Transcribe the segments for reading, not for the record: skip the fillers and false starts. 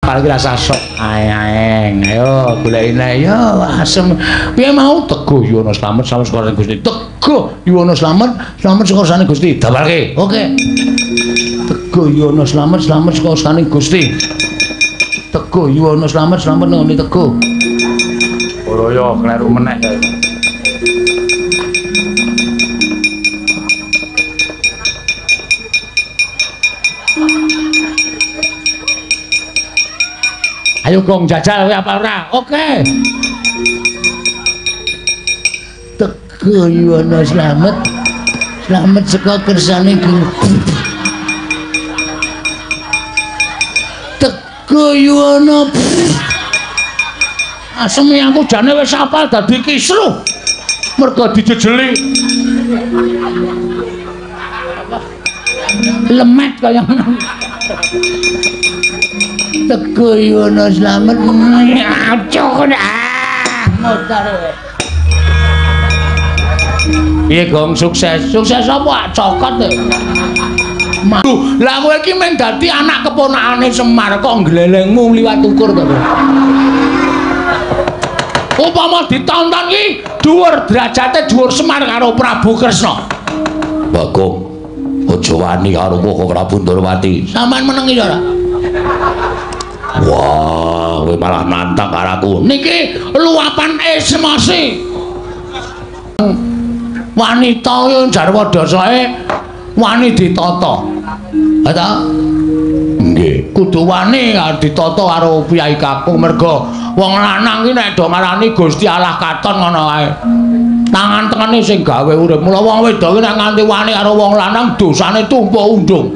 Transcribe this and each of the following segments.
apal iki rasa sok aeng. Ayo golekine ya asem. Piye mau Teguh Yuwana Slamet slamet saka Gusti. Teguh Yuwana Slamet slamet saka sane Gusti. Dawalke. Oke. Teguh Yuwana Slamet slamet saka sane Gusti. Teguh Yuwana Slamet slamet ngene Teguh. Ora yo kleru meneh kae. Ayo gong jajal kowe apa ora? Oke. Teguh Yuwana Slamet slamet saka kersane Gusti. Teguh Yuwana asem aku jane wis apal dadi kisruh. Mergo dijejeli. Lemet kaya ngono. Teguh Yuwana Slamet acuk ah modar kowe. Piye gong sukses? Sukses apa cokot kowe? Lah kowe iki mung dadi anak keponakane Semar kok nglelengmu liwat ukur to. Upama ditonton iki dhuwur derajate dhuwur Semar karo Prabu Kresna. Bagong aja wani karo kok Prabu Ndorowati. Sampeyan menengi ora? Wah, kowe malah nantang karo aku. Niki luapan emosi. Wanita yo jarwa dasae wani ditata. Ha ta? Nggih, kudu wani ditata karo piyai kakung merga wong lanang ki nek do ngarani Gusti Allah katon ngono kae. Tangan tengene sing gawe urip. Mula wong wedok ki nek nganti wani karo wong lanang dosane tumpuk undung.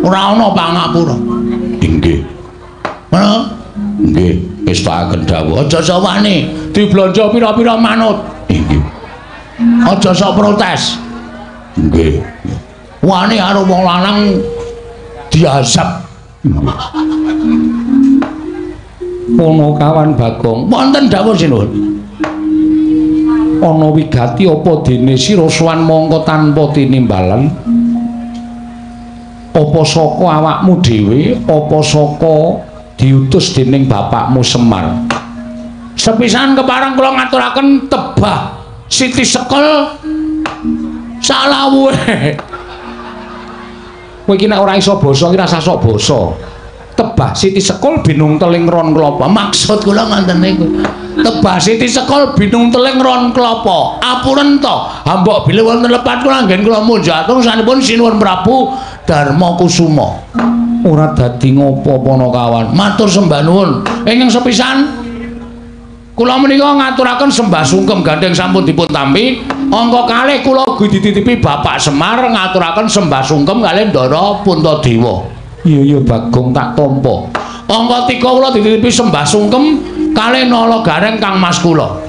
Ora ana pangapura. Nggih. Ngono? Nggih, wis tak dawuh. Aja sok wani diblanja pira-pira manut. Nggih. Aja sok protes. Nggih. Wani karo wong lanang diazab. Ponokawan Bagong, wonten dawuh sinuwun. Ana wigati apa dene sira sowan mongko tanpa tinimbalan? Apa saka awakmu dhewe, apa saka diutus dening bapakmu Semar? Sepisan kepareng kula ngaturaken tebah Siti Sekel salawuhe. Kowe iki nek ora iso basa iki rasah sok basa. Tebah Siti Sekul binung teling ron klapa. Maksud kula ngoten niku. Tebah Siti Sekul binung teling ron klapa. Apuren to, hambok bilih wonten lepat kula anggen kula munjatung sanipun Sinuwun Prabu Darma Kusuma. Ora dadi ngopo Panakawan. Matur sembah nuwun. Ingkang sepisan kula menika ngaturaken sembah sungkem gandeng sampun dipun tampi. Angka kalih kula ugi dititipi Bapak Semar ngaturaken sembah sungkem kalih Ndara Puntadewa. Iya iya Bagong tak tampa. Angka 3 kula dititipi sembah sungkem kalih Nala Gareng Kang Mas kula.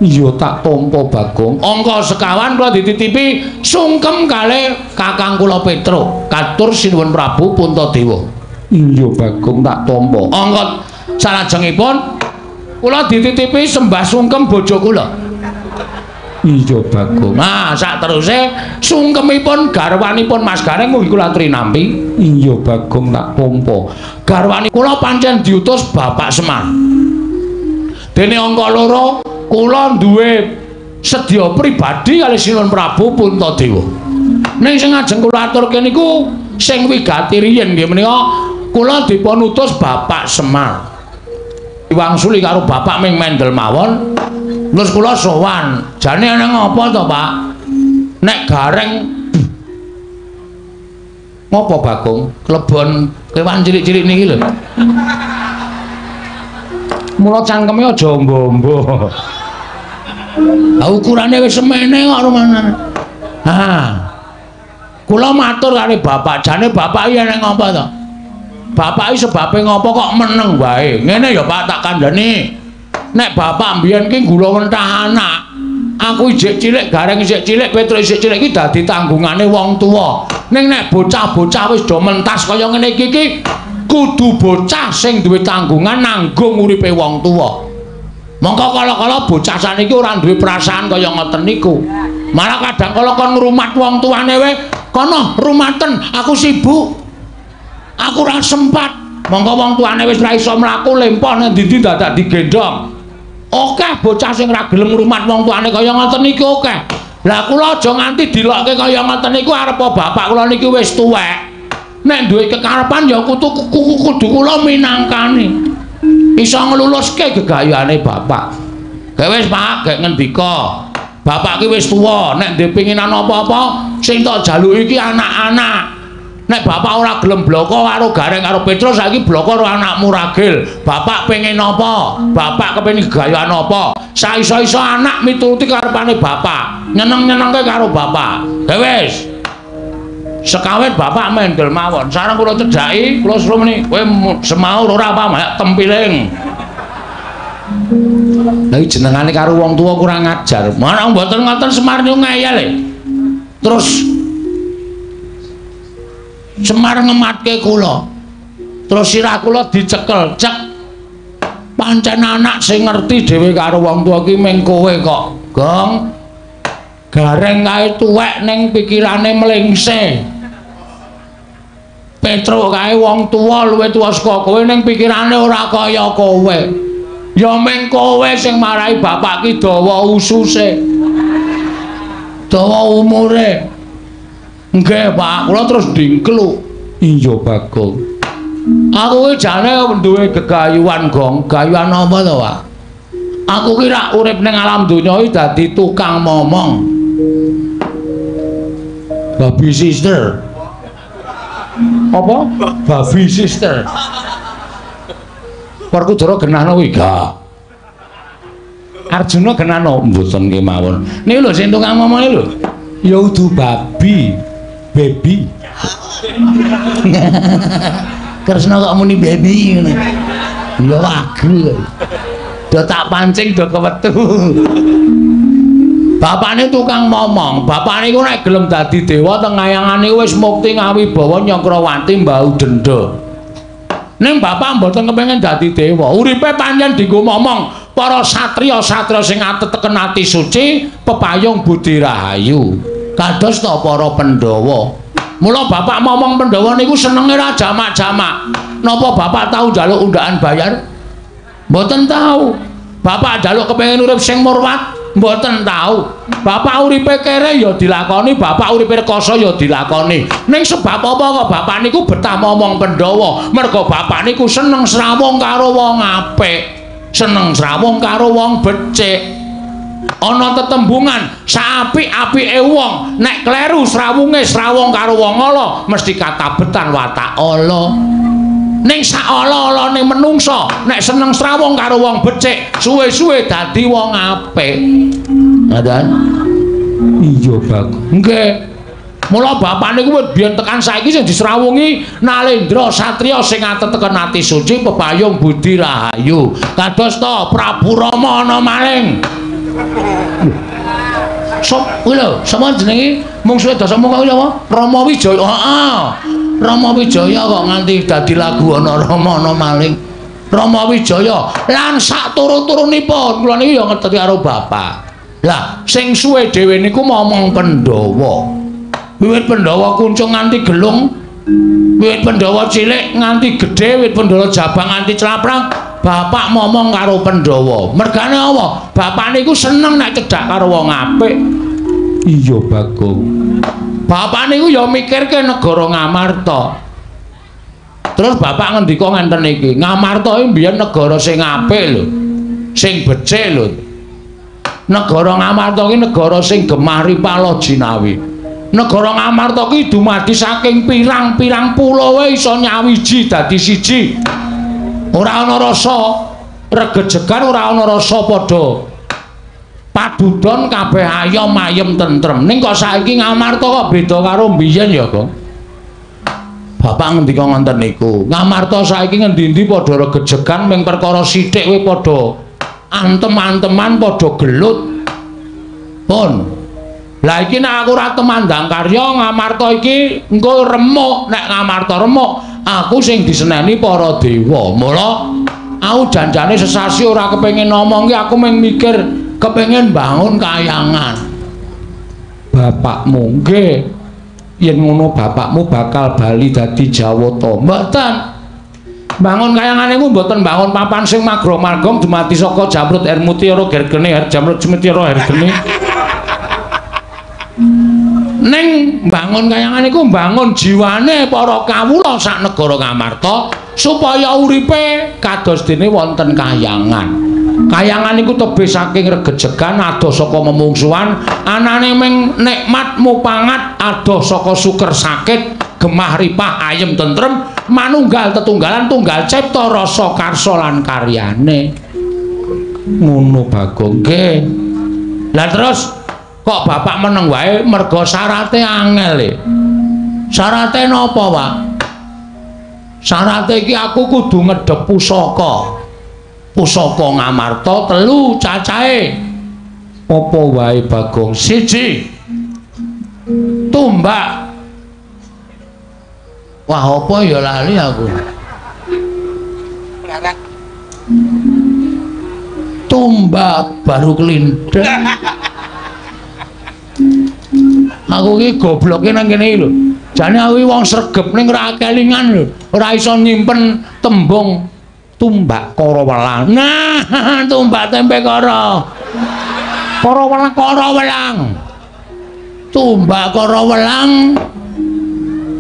Iya tak tampa Bagong. Angka sekawan kula dititipi sungkem kalih Kakang kula Petruk. Katur Sinuwun Prabu Puntadewa. Iya Bagong tak tampa. Angka salajengipun kula dititipi sembah sungkem bojo kula. Iya Bagong. Nah, sak teruse sungkemipun garwanipun Mas Gareng mugi kula trinampi. Iya Bagong tak tampa. Garwani kula pancen diutus Bapak Semar. Dene angka 2 kula duwe sedya pribadi kalih Sinuwun Prabu Puntadewa. Ning sing ajeng kula aturke niku sing wigati riyin nggih menika kula dipun utus Bapak Semar. Diwangsuli karo bapak ming mendel mawon. Terus kula sowan, jane ana ngapa to, Pak? Nek Gareng ngopo Bagong? Klebon kewan cilik-cilik niki lho. Mula cangkeme aja ombo-ombo. Lah ukurane wis semene kok rumanane. Ha. Kula matur karo bapak, jane bapak iki ana ngapa to? Bapak iki sebabe ngopo kok meneng wae? Ngene ya Pak tak kandhani. Nek bapak mbiyen ki gula wentah anak, aku ijik cilik, Gareng ijik cilik, Petruk ijik cilik iki dadi tanggungane wong tuwa. Ning nek bocah-bocah wis do mentas kaya ngene iki ki kudu bocah sing duwe tanggungan nanggung uripe wong tuwa. Mongko kala-kala bocah saniki ora duwe perasaan kaya ngoten niku. Malah kadang kala kon ngrumat wong tuane wae, kono rumaten, aku sibuk. Aku ora sempat. Monggo wong tuane wis ora iso mlaku lempoh nang ndi-ndi dadak digendhong. Akeh bocah sing ora gelem ngrumat wong tuane kaya ngoten niku akeh. Lah kula aja nganti dilokke kaya ngoten niku arep bapak kula niki wis tuwek. Nek duwe kekarepan ya kudu kudu kula minangkani. Iso ngluluske gegayane bapak. Gek wis Pak, gek ngendika. Bapak ki wis tuwa, nek ndek pinginan apa-apa sing tak jaluki iki anak-anak. Nek bapak ora gelem bloko karo Gareng karo Petrus saiki bloko karo anakmu Ragil. Bapak pengen apa? Bapak kepengin gegayuhan apa? Saiso-iso anak mituruti karepane bapak. Nyeneng-nyenengke karo bapak. Ya wis. Sekawet bapak mendel mawon. Sareng kula cedhaki, kula suruh muni, kowe semaur ora apa mayak tempiling. Lha iki jenengane karo wong tuwa kurang ajar. Mana mboten ngoten Semar niku ngeyel e. Terus Semar ngematke kula. Terus sirah kula dicekel, cek. Pancen anak sing ngerti dhewe karo wong tuwa ki ming kowe kok, Gong. Gareng kae tuwek ning pikirane mlengse. Petruk kae wong tuwa luwih tuwa saka kowe ning pikirane ora kaya kowe. Ya ming kowe sing marai bapak ki dawa ususe. Dawa umure. Nggih, Pak, kula terus dingkluk. Iya, Bagong. Aku ki jane duwe gegayuhan, Gong. Gayuhan apa to, Pak? Aku ki rak urip ning alam donya iki dadi tukang momong. Babi sister. Apa? Babi sister. Werkudara genahno kuwi gak. Arjuna genahno mboten kemawon. Niku lho sing tukang momong lho. Ya udu babi. Baby. Kresna kok muni baby ngono. Ya wagu. Do tak pancing do kewetu. Bapakne tukang momong, bapakne iku nek gelem dadi dewa teng ngayangane wis mukti ngawibawa Nyakrawati mbau denda. Ning bapak mboten kepengin dadi dewa. Uripe pancen dienggo momong para satriya-satriya sing ateteken ati suci, pepayung budi rahayu. Kados ta para Pandhawa. Mula bapak momong Pandhawa niku senenge ra jamak-jamak. Napa bapak tau njaluk undaan bayar? Mboten tau. Bapak njaluk kepengin urip sing murwat? Mboten tau. Bapak uripe kere ya dilakoni, bapak uripe rekoso ya dilakoni. Ning sebab apa kok bapak niku betah momong Pandhawa? Mergo bapak niku seneng srawung karo wong apik, seneng srawung karo wong becik. Ana tetembungan saapik-apike wong nek kleru srawunge srawung karo wong ala mesti katabetan watak ala. Ning sak ala-alane menungsa nek seneng srawung karo wong becik suwe-suwe dadi wong apik. Ngaten? Iya, Pak. Nggih. Mula bapak niku biyen tekan saiki sing disrawungi Nalendra satriya sing ateteken ati suci pepayung budi rahayu. Kados ta Prabu Rama ana maling. Sop kuwi lho, sapa jenenge? Mungsuhe Dasamuka kuwi apa? Rama Wijaya. Heeh. Rama Wijaya kok nganti dadi lagu ana Rama ana maling. Rama Wijaya lan sak turun-turunipun kula niki ya ngerti karo bapak. Lah sing suwe dhewe niku momong Pandhawa. Wiwit Pandhawa kuncung nganti gelung, wiwit Pandhawa cilik nganti gedhe, wiwit Pandhawa jabang nganti claprang, bapak momong karo Pandhawa. Mergane apa? Bapak niku seneng nek cedhak karo wong apik. Iya, Bagong. Bapak niku ya mikirke negara Ngamarta. Terus bapak ngendika ngenten iki, Ngamarta iki mbiyen negara sing apik lho, sing becik lho. Negara Ngamarta iki negara sing gemah ripala jinawi. Negara Ngamarta iki dumadi saking pirang-pirang pulo wae iso nyawiji dadi siji. Ora ana rasa regejegan, ora ana rasa padha padudon, kabeh ayom ayem tentrem. Ning kok saiki Ngamarta kok beda karo mbiyen ya, Gong? Bapak ngendika ngoten niku. Ngamarta saiki ngendi-endi padha regejegan ming perkara sithik wae padha antem-anteman, padha gelut. Pun. Lah iki nek aku ora temandang karya Ngamarta iki engko remuk. Nek Ngamarta remuk, aku sing diseneni para dewa. Mula aku janjane sesasi ora kepengin ngomong ki, aku mung mikir kepengin bangun kayangan. Bapakmu nggih, yen ngono bapakmu bakal bali dadi Jawata. Mboten. Bangun kayangan niku mboten bangun papan sing magrong-magrong dumadi saka jamrut air mutiara gergene air jamrut mutiara hergene. Ning bangun kayangan niku bangun jiwane para kawula sak negara Ngamarta supaya uripe kados dene wonten kayangan. Kayangan niku tebih saking regejegan, adoh saka memungsuhan, anane ming nikmat mupangat, adoh saka suker sakit, gemah ripah ayem tentrem, manunggal tetunggalan tunggal cipta rasa karsa lan karyane. Ngono Bagong. Nggih. Lah terus kok bapak meneng wae mergo syarate angel e. Syarate napa, Pak? Syarate iki aku kudu ngedhep pusaka. Pusaka Ngamarta 3 cacahe. Apa wae Bagong? 1. Tumbak. Wah, apa ya lali aku. Tumbak baru kelindeng. Aku iki gobloke nang kene iki lho. Jane aku iki wong sregep ning ora kelingan lho. Ora iso nyimpen tembung tumbak kara welang. Nah, tumbak tempe kara. Kara welang, kara welang. Tumbak kara welang.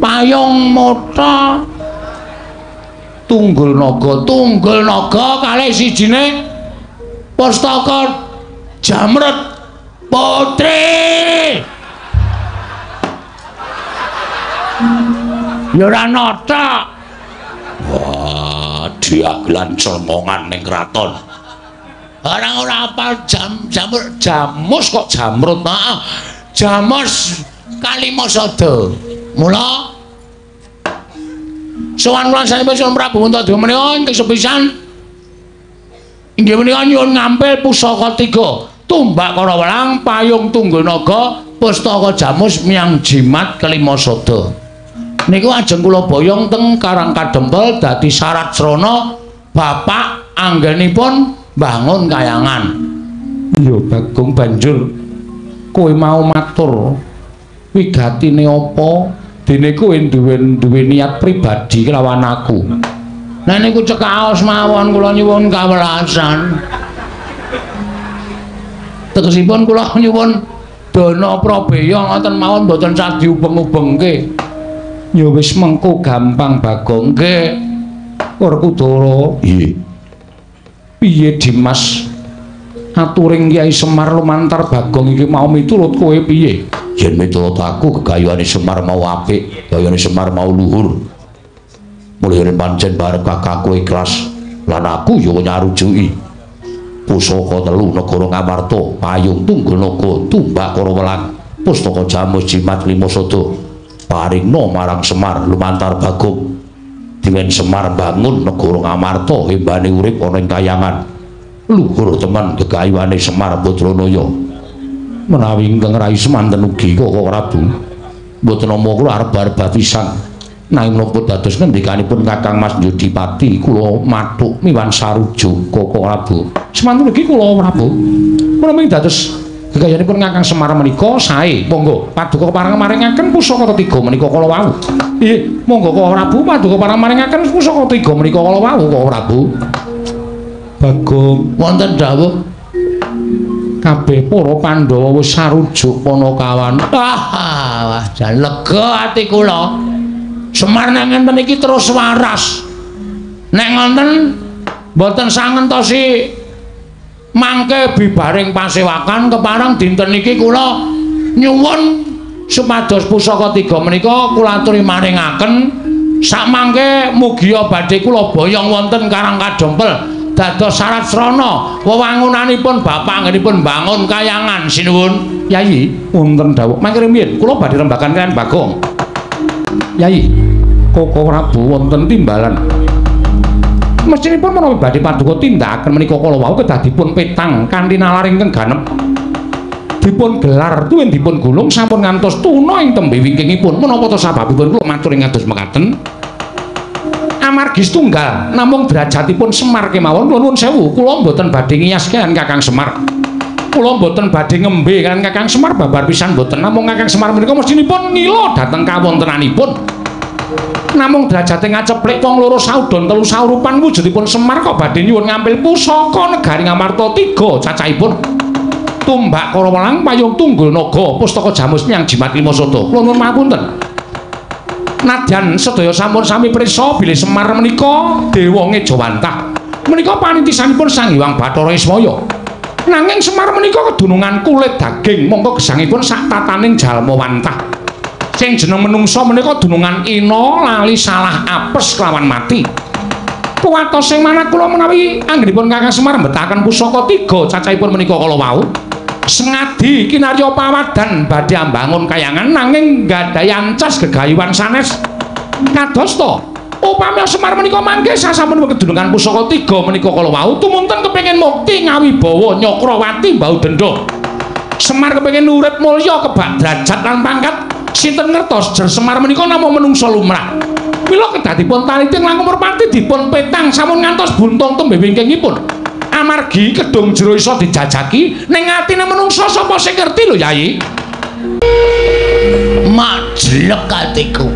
Payung mata tunggul naga, tunggul naga kalih sijine pustaka Jamrut Putri. Ya ora nothok. Wah, diagelan celmongan ning kraton. Orang ora apal jam jamur jamus kok jamrut. Heeh. Jamus Kalimasada. Mula sowan kula sanipun Sunan Prabu Antadewa menika ingkang sepisan inggih menika nyuwun ngampil pusaka 3, tumbak kara welang, payung tunggul naga, pustaka jamus miang jimat Kalimasada. Niku ajeng kula boyong teng Karang Kadempel dadi syarat srana bapak anggenipun bangun kayangan. Ya Bagong, banjur kowe mau matur wigatine apa? Dene kowe duwe niat pribadi kelawan aku. Nah niku cekaos mawon kula nyuwun kawelasan. Tegesipun kula nyuwun dana prabeya ngoten mawon mboten sah diubeng-ubengke. Ya wis mengko gampang Bagong. Nggih. Werkudara. Piye? Piye Dimas? Aturing Kyai Semar lumantar Bagong iki mau miturut kowe piye? Yen miturut aku gegayuhane Semar mau apik, gayane Semar mau luhur. Mulih pancen barep kakangku ikhlas lan aku ya nyarujuki. Pusaka 3 negara Ngamarta, payung tunggul naga, tumbak kara welang, pustaka jamus jimat Limasada. Paringna marang Semar lumantar Bagong. Diwen Semar bangun negara Ngamarta hembane urip ana ing kayangan. Luhur temen gegayuhane Semar Badranaya. Menawi ingkang rai semanten ugi Koko Prabu. Mboten nampa kula arep-arep pisan. Nanging menapa dados ngendikanipun Kakang Mas Yudipati kula mathuk miwan sarujuk Koko Prabu. Semanten ugi kula Prabu. Menawi dados gegayanipun Kakang Semar menika sae. Monggo paduka pareng maringaken pusaka 3 menika kala wau. Nggih, monggo Koko Prabu paduka pareng maringaken pusaka 3 menika kala wau Koko Prabu. Bagong, wonten dawuh kabeh para Pandhawa wis sarujuk Panakawan. Ah, wah jan lega ati kula. Semar nek ngenten iki terus waras. Nek ngoten mboten sangentosi mangke bibaring pasewakan kepareng dinten iki kula nyuwun supados pusaka 3 menika kula aturi maringaken sakmangke mugia badhe kula boyong wonten Karang Kadempel dados syarat srana wewangunanipun bapak anggenipun bangun kayangan. Sinuwun Yayi, wonten dawuh mangke rumiyin kula badhe rembagan kaliyan Bagong. Yayi, Koko Prabu wonten timbalan. Mestinipun menawi badhe paduka tindakaken menika kala wau kedah dipun petang kanthi nalar ingkang ganep. Dipun gelar tuwin dipun gulung sampun ngantos tuna ing tembe wingkingipun. Menapa ta sababipun kula matur ing kados mekaten? Amargi setunggal namung derajatipun Semar kemawon. Kula nuwun sewu, kula mboten badhe ngiyas kaliyan Kakang Semar. Kula mboten badhe ngembe kaliyan Kakang Semar babar pisan mboten. Namung Kakang Semar menika mestinipun ngila dhateng kawontenanipun. Namung derajate ngaceplik wong loro saudon telu saurupan wujudipun Semar kok badhe nyuwun ngampil pusaka negari Ngamarta 3 cacahipun tumbak Karawelang payung tunggul naga pustaka jamus nyang jimat lima sada. Kula nuwun pangapunten. Nadyan sedaya sampun sami prisa bilih Semar menika dewa ngejawantah. Menika panitisanipun Sang Hyang Bathara Ismaya. Nanging Semar menika kedunungan kulit daging mongko gesangipun sak tataning jalma wantah. Sing jeneng menungsa menika dunungan ina lali salah apes kelawan mati. Kuwatos sing manah kula menawi anggenipun Kakang Semar mbetahaken pusaka 3 cacahipun menika kala wau. Sengadi kinarya pawadan badhe ambangun kayangan nanging nggadahi ancas gegayuhan sanes. Kadosta upami Semar menika mangke sasampun kedunungan pusaka 3 menika kala wau tumunten kepengin mukti ngawibawa Nyakrawati mbau denda. Semar kepengin urip mulya kebak derajat lan pangkat. Sinten ngertos jer Semar menika namung menungsa lumrah. Mila kedah dipun taliti langkung merpati dipun petang sampun ngantos buntung tembe wingkingipun. Amargi kedung jero iso dijajaki ning atine menungsa sapa sing ngerti lho Yai. Mak jelek atiku.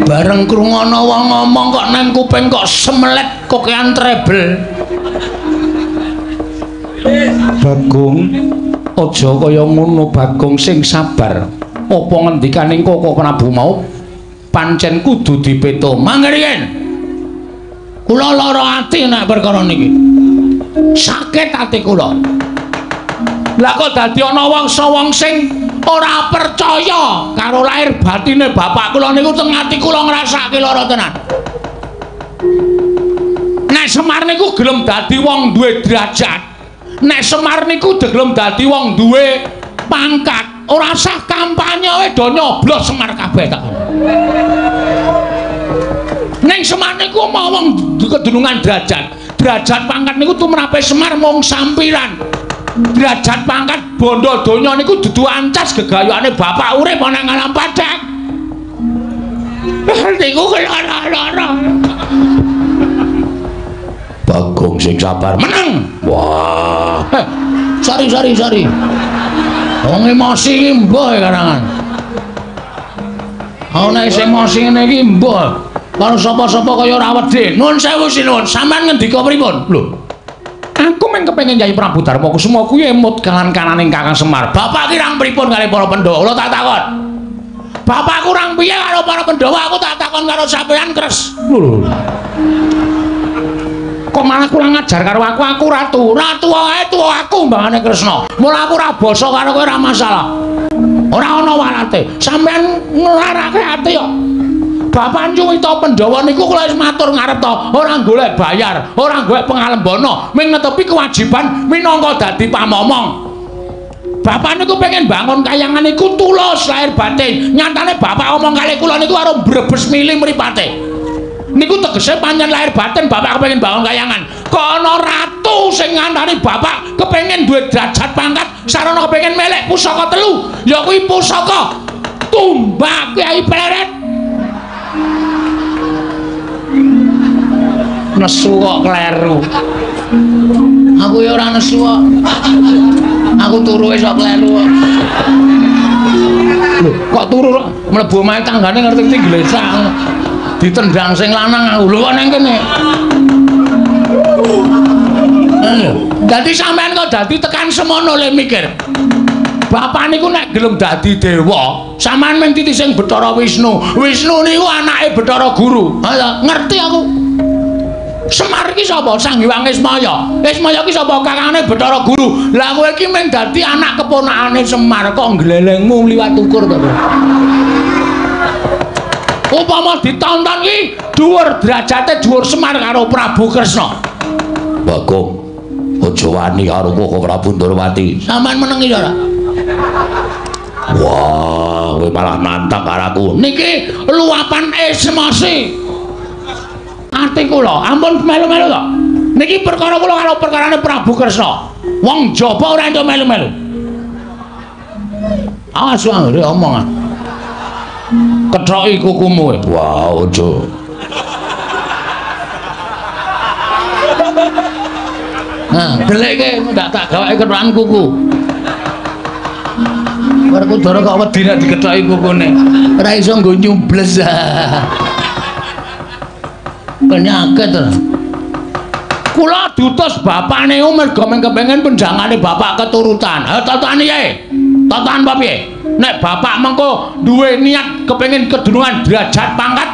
Bareng krungono wong ngomong kok nang kuping kok semelet kokean treble. Bagong aja kaya ngono Bagong sing sabar. Apa ngendikaning Koko Prabu mau pancen kudu dipeto. Mangriyen. Kula lara ati nek perkara niki. Sakit ati kula. Lah kok dadi ana wong sing ora percaya karo lahir batine bapak kula niku teng ati kula ngrasake lara tenan. Nek Semar niku gelem dadi wong duwe derajat. Nek Semar niku gelem dadi wong duwe pangkat, ora sah kampanye wae do nyoblos Semar kabeh tak. Ning Semar niku mau wong kedunungan derajat. Derajat pangkat niku tumrape Semar mung sampiran. Derajat pangkat bondo donya niku dudu ancas gegayane bapak urip ana nang alam padhang. Niku lara-lara. Bagong sing sabar menang. Wah. Sorry. Wong emosi iki mbuh karangan. Ana sing emosi ngene iki mbuh. Karo sapa-sapa kaya ora wedi. Nuwun sewu sinuwun, sampean ngendika pripun? Lho. Aku mung kepengin Yai Prabu Darma Kusuma kuwi emut kalan-kananing Kakang Semar. Bapak ki rang pripun kali para Pandhawa? Kula tak takon. Bapak kurang piye karo para Pandhawa? Aku tak takon karo sampean, Kres. Lho. Kok malah kurang ajar karo aku? Aku ratu. Ratu wae tuwa aku mbangane Kresna. Mula aku ora basa karo kowe ora masalah. Ora ana warate. Sampean nglarake ati kok. Bapak nyuwita Pandhawa niku kula wis matur ngarep to, ora golek bayar, ora golek pengalembana, ming netepi kewajiban minangka dadi pamomong. Bapak niku pengen bangun kayangan niku tulus lahir batin. Nyatane bapak omong kali kula niku karo brebes mili mripate. Niku tegese pancen lahir batin bapak kepengin bangun kayangan. Kok ana ratu sing ngantani bapak kepengin duwe derajat pangkat sarana kepengin melek pusaka telu, ya kuwi pusaka tumbak Kyai Pleret. Nesu kok kleru. Aku ya ora nesu kok. Aku turu wis kok kleru kok. Lho, kok turu mlebu omahe tanggane ngerti-ngerti glecak. Ditendang sing lanang aku. Lho kok nang kene. Dadi sampean kok dadi tekan semono le mikir. Bapak niku nek gelem dadi dewa, sampean mung titi sing Bathara Wisnu. Wisnu niku anake Bathara Guru. Ha ngerti aku. Semar iki sapa? Sang Hyang Ismaya. Ismaya iki sapa? Kakangane Bathara Guru. Lah kowe iki mung dadi anak keponakane Semar kok nglelengmu liwat ukur to. Upama ditonton iki dhuwur derajate dhuwur Semar karo Prabu Kresna. Bagong, aja wani karo Koko Prabu Ndorowati. Sampeyan menengi ora? Wah, kowe malah nantang karo aku. Niki luapan emosi. Ati kula, ampun melu-melu to. Niki perkara kula karo perkarane Prabu Kresna. Wong jaba ora entuk melu-melu. Awas anggere omong. Kethoki kukumu. Wah, aja. Nah, delekke ndak tak gaweke kethokan kuku. Werkudara kok wedi nek dikethoki kukune. Ora iso nggo nyubles. Penyakit to. Kula diutus bapakne mergo mung kepengin penjangane bapak keturutan. Ha totane piye? Totan apa piye? Nek bapak mengko duwe niat kepengin kedunungan derajat pangkat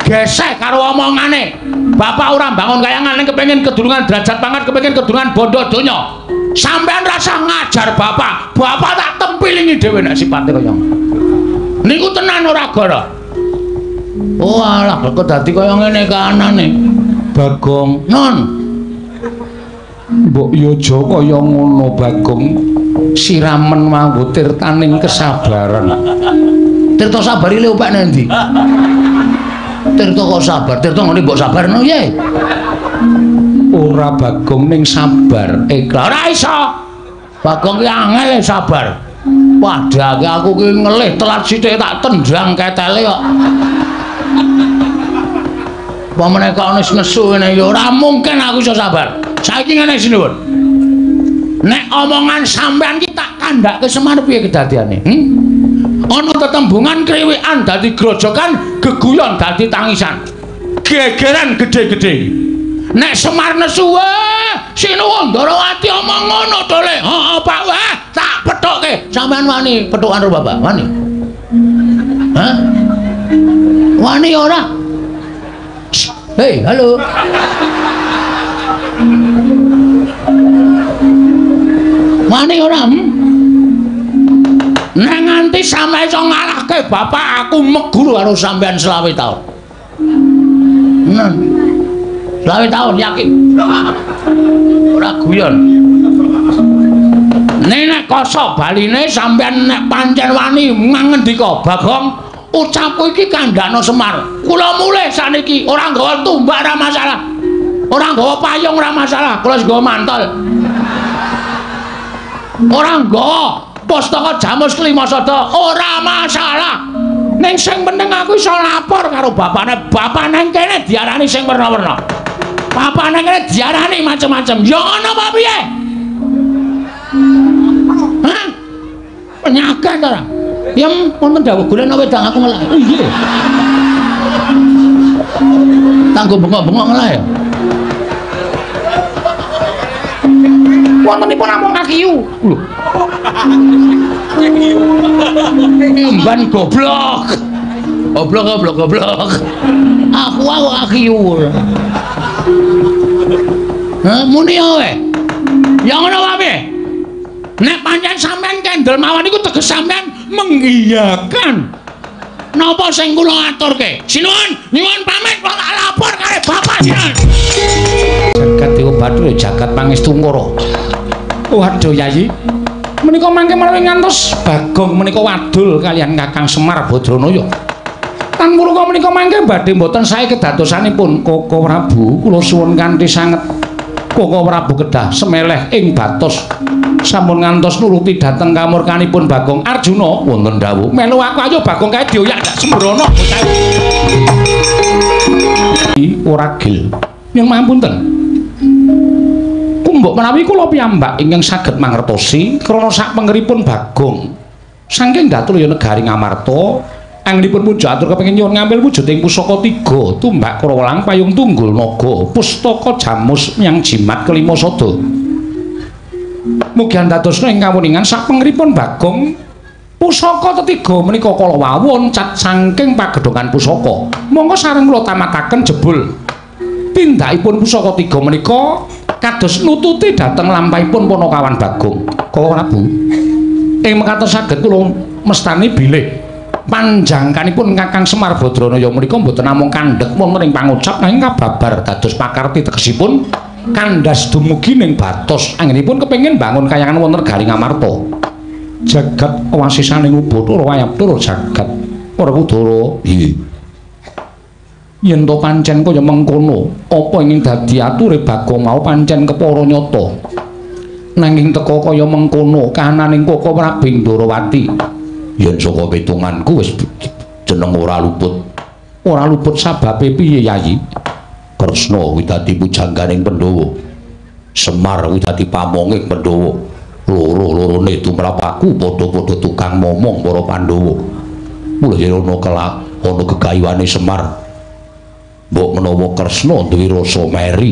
geseh karo omongane. Bapak ora bangun kayangan ning kepengin kedunungan derajat pangkat, kepengin kedunungan bondo donya. Sampeyan rasah ngajar bapak. Bapak tak tempilingi dhewe nek sipate kaya ngono. Niku tenan ora gara. Oh alah kok dadi kaya ngene kahanane. Bagong, non. Mbok yo aja kaya ngono Bagong. Siramen manggo tirtaning kesabaran. Tirta sabari le opek nang ndi? Tirta kok sabar, tirta ngene mbok sabarno piye? Ora Bagong ning sabar. Ikhlas. Ora iso. Bagong ki angel sabar. Padahal aku ki ngelih telat sithik tak tendang ketele kok. Apa meneh kok wis nesu ngene ya ora mungkin aku iso sabar. Saiki ngene sinuwun. Nek omongan sampean ki tak kandhake Semar piye kedadiane? Ana tetembungan kriwikan dadi grojokan, geguyon dadi tangisan. Gegeran gedhe-gedhe. Nek Semar nesu, wah, sinuwun Ndarawati omong ngono to le. Heeh, Pak, wah, tak pethukke. Sampean wani pethukan karo bapak? Wani? Hah? Wani ora? Hei, halo. Wani ora? Nek nganti sampe iso ngalahke bapak, aku meguru karo sampean 25 taun. Nen. 25 taun yakin. Ora guyon. Nek kosok baline sampean nek pancen wani mangendika, Bagong, ucapku iki kandhana Semar. Kula mulih saniki ora nggawa tumbak ora masalah. Ora nggawa payung ora masalah, kula wis nggawa mantol. Ora nggawa pustaka Jamus Kelima Sada ora masalah. Ning sing penting aku iso lapor karo bapakne. Bapakne kene diarani sing werna-werna. Bapakne kene diarani macem-macem. Ya ngono apa piye? Hah? Penyakit ora? Ya wonten dawuh golekno wedang aku ngelak. Iya. Tanggo bengok-bengok ngelak ya. Wontenipun namung kakiyu. Lho. Emban goblok. Goblok goblok goblok. Aku kakiyu. Hah, muni kowe. Ya ngono wae piye? Nek pancen sampean kendel mawon iku teges sampean mengiyakan. Napa sing kula aturke? Sinuwun, nyuwun pamit kula tak lapor karo bapak sinuwun. Jagat Dewa Bathara jagat pangestu Ngara. Waduh Yayi. Menika mangke menawi ngantos Bagong menika wadul kaliyan Kakang Semar Badranaya. Tan muluka menika mangke badhe mboten sae kedadosanipun Koko Prabu kula suwun kanthi sanget. Koko Prabu kedah semeleh ing batos. Sampun ngantos nuruti dhateng kamurkanipun Bagong Arjuna wonten dawuh. Melu aku ayo Bagong kae dioyak ndak sembrono bocah. Ora gil. Nyuwun pangapunten. Kumbok menawi kula piyambak ingkang saged mangertosi krana sak pengeripun Bagong saking Datulaya negari Ngamarta anggenipun puja atur kepengin nyuwun ngambil wujuding pusaka tiga tumbak Kurawelang payung tunggul naga pustaka Jamus yang jimat kelima sada. Mugi andadosna ing kawuningan sak pengeripun Bagong pusaka tetiga menika kala wau loncat saking pagedhongan pusaka. Monggo sareng kula tamataken jebul tindakipun pusaka tiga menika kados nututi dhateng lampahipun Panakawan Bagong. Koko Prabu, ing mekaten saged kula mestani bilih panjangkanipun Kakang Semar Badranaya menika mboten namung kandhek wonten ing pangucap nanging kababar dados pakarti tegesipun kandhas dumugi ning batos anggenipun kepengin bangun kayangan wonten negari Ngamarta. Jagat wasisaning Ubathara wayab tur jagat Werkudara. Nggih. Yen to pancen kaya mengkono, apa ingin dadi ature Bagong mau pancen kepara nyata. Nanging teka kaya mengkono kahananing Koko Prabu Ndarawati. Yen saka pitunganku wis jeneng ora luput. Ora luput sababe piye Yayi? Kresna kuwi dadi pujangganing Pandhawa. Semar kuwi dadi pamonging Pandhawa. Loro-lorone tumrap aku padha-padha tukang momong para Pandhawa. Mula yen ana kelak ana gegayuhane Semar, mbok menawa Kresna duwe rasa meri,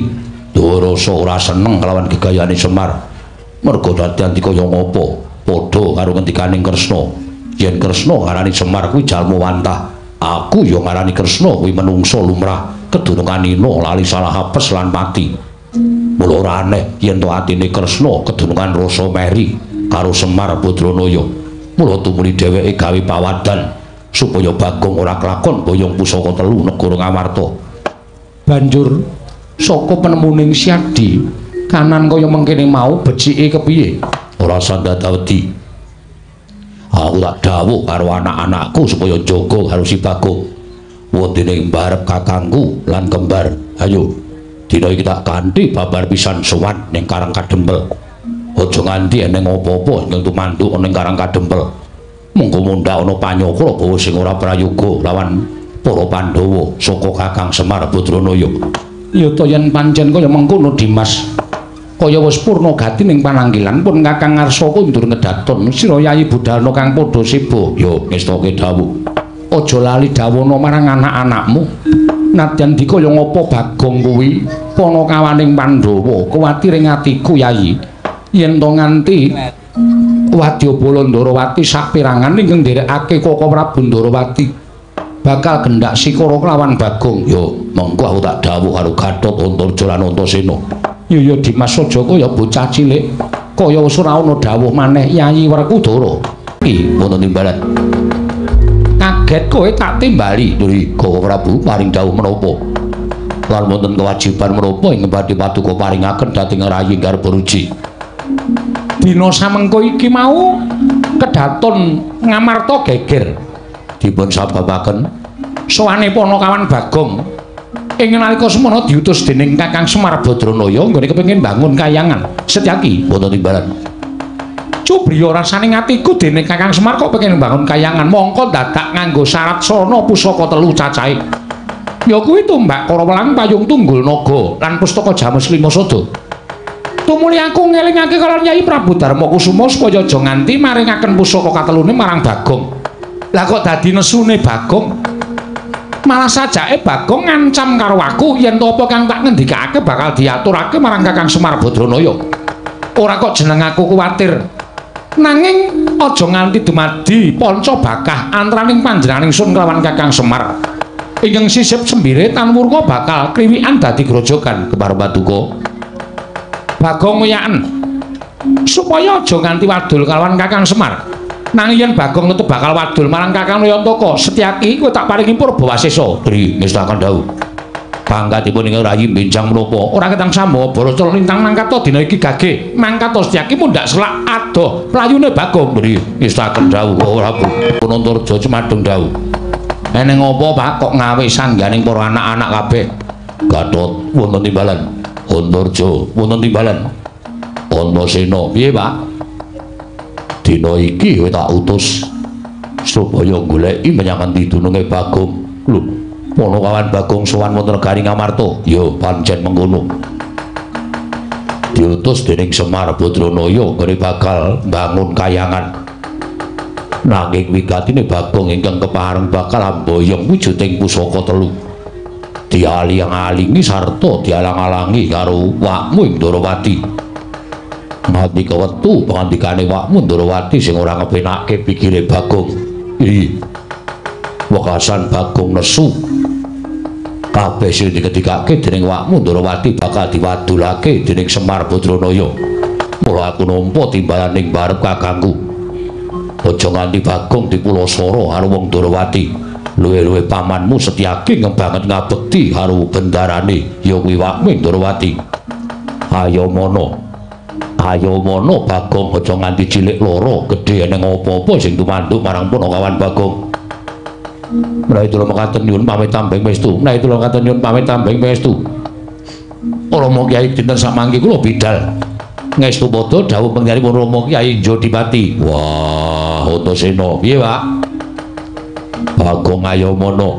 duwe rasa ora seneng kelawan gegayuhane Semar. Merga dadi anti kaya ngapa padha karo ngendikaning Kresna. Yen Kresna ngarani Semar kuwi jalma wantah, aku ya ngarani Kresna kuwi menungsa lumrah, kedunungan ina lali salah apes lan pati. Mula ora aneh yen to atine Kresna kedunungan rasa meri karo Semar Badranaya. Mula tumuli dheweke gawe pawadan supaya Bagong ora kelakon boyong pusaka telu negara Ngamarta. Banjur saka penemuning Syadi kanan kaya mengkene mau becike kepiye? Ora sandata wedi. Aku tak dawuh karo anak-anakku supaya jaga karo si Bagong. Wondene mbarep kakangku lan kembar. Ayo, dina iki tak kanthi babar pisan sowan ning Karang Kadempel. Aja nganti eneng apa-apa ingkang tumanduk ning Karang Kadempel. Mengko mundhak ana panyokra bawa sing ora prayoga lawan para Pandhawa saka Kakang Semar Badranaya. Ya ta yen pancen kaya mengkono Dimas. Kaya wis purna gati ning pananggilan pun Kakang Ngarsaka ndur ngedaton sira Yayi budalna kang padha seba. Ya ngestake dawuh. Aja lali dawono marang anak-anakmu. Nadyan dikaya ngapa Bagong kuwi panakawaning Pandhawa, kuwatir ing atiku Yayi. Yen to nganti Wadyabala Ndarawati saperangan ingkang nderekake Koko Prabu Ndarawati bakal gendak sikara kelawan Bagong. Ya monggo aku tak dawuh karo Gatot Antarja lan Antasena. Ya ya Dimas aja kaya bocah cilik kaya wis ora ana dawuh maneh Yayi Werkudara. Iki wonten timbalan. Kaget kowe tak timbali. Nuri Koko Prabu paring dawuh menapa? Lan wonten kewajiban menapa ing badhe paduka paringaken dhateng Rayi Garbaruji. Dina samengko iki mau kedaton Ngamarta geger. Dipun sababaken sowane Panakawan Bagong ing nalika semono diutus dening Kakang Semar Badranaya nggone kepengin bangun kayangan. Setyaki wonten timbalan. Cubriya rasane atiku dening Kakang Semar kok pengen bangun kayangan mongko dadak nganggo syarat sono pusaka telu cacahe. Ya kuwi tumbak Karawelang Payung Tunggul Naga lan pustaka Jamus Lima Sada. Tumuli aku ngelingake karo Nyai Prabu Darma Kusuma supaya aja nganti maringaken pusaka katelune marang Bagong. Lah kok dadi nesune Bagong? Malah sajake Bagong ngancam karo aku yen to apa kang tak ngendikake bakal diaturake marang Kakang Semar Badranaya. Ora kok jeneng aku kuwatir. Nanging aja nganti dumadi panca bakah antaraning panjenenganing sun kelawan Kakang Semar. Ingkang sisip sembire tan wurka bakal kriwikan dadi grojogan keparo paduka. Bagong ngoyaken supaya aja nganti wadul kalawan Kakang Semar. Nanging yen Bagong tetep bakal wadul marang Kakang Nayantaka, Setyaki kowe tak paringi purbawasesa. Dri ngestaken dawuh. Pangkatipun ing rayi benjang menapa? Ora ketang sambawa Baraca lintang mangkata dina iki gage. Mangkata Setyaki mundhak selak adoh playune Bagong. Dri ngestaken dawuh Prabu. Antarja cumadung dawuh. Eneng apa Pak kok ngawe sangganing para anak-anak kabeh? Gatot wonten timbalan. Antarja wonten timbalan. Antasena piye Pak? Dina iki kowe tak utus supaya goleki menyang endi dununge Bagong. Lho, Panakawan Bagong sowan wonten negari Ngamarta. Ya pancen mengkono. Diutus dening Semar Badranaya nggone bakal mbangun kayangan. Nanging wigatine Bagong ingkang kepareng bakal amboyong wujuding pusaka telu. Dialing-alingi sarta dialang-alangi karo wakmu ing Ndarawati. Nganti kewetu pangandikane wakmu Ndarawati sing ora ngepenake pikire Bagong. Ih. Wekasan Bagong nesu. Kabeh sing dikendikake dening wakmu Ndarawati bakal diwadulake dening Semar Badranaya. Mula aku nampa timbalan ing barep kakangku. Aja nganti Bagong dipulasara karo wong Ndarawati. Luwe-luwe pamanmu Setyaki banget ngabekti karo bendarane ya kuwi wakmu Ndarawati. Ayo mono. Ayo mono Bagong aja nganti cilik loro gedhe eneng apa-apa sing tumanduk marang Panakawan Bagong. Menawi kula mekaten nyuwun pamit tambeng pangestu. Menawi kula mekaten nyuwun pamit tambeng pangestu. Rama Kyai dinten samangke kula bidal. Ngestu padha dawuh panjenenganipun Rama Kyai Jodipati. Wah, Antasena piye, Pak? Bagong Ayamana.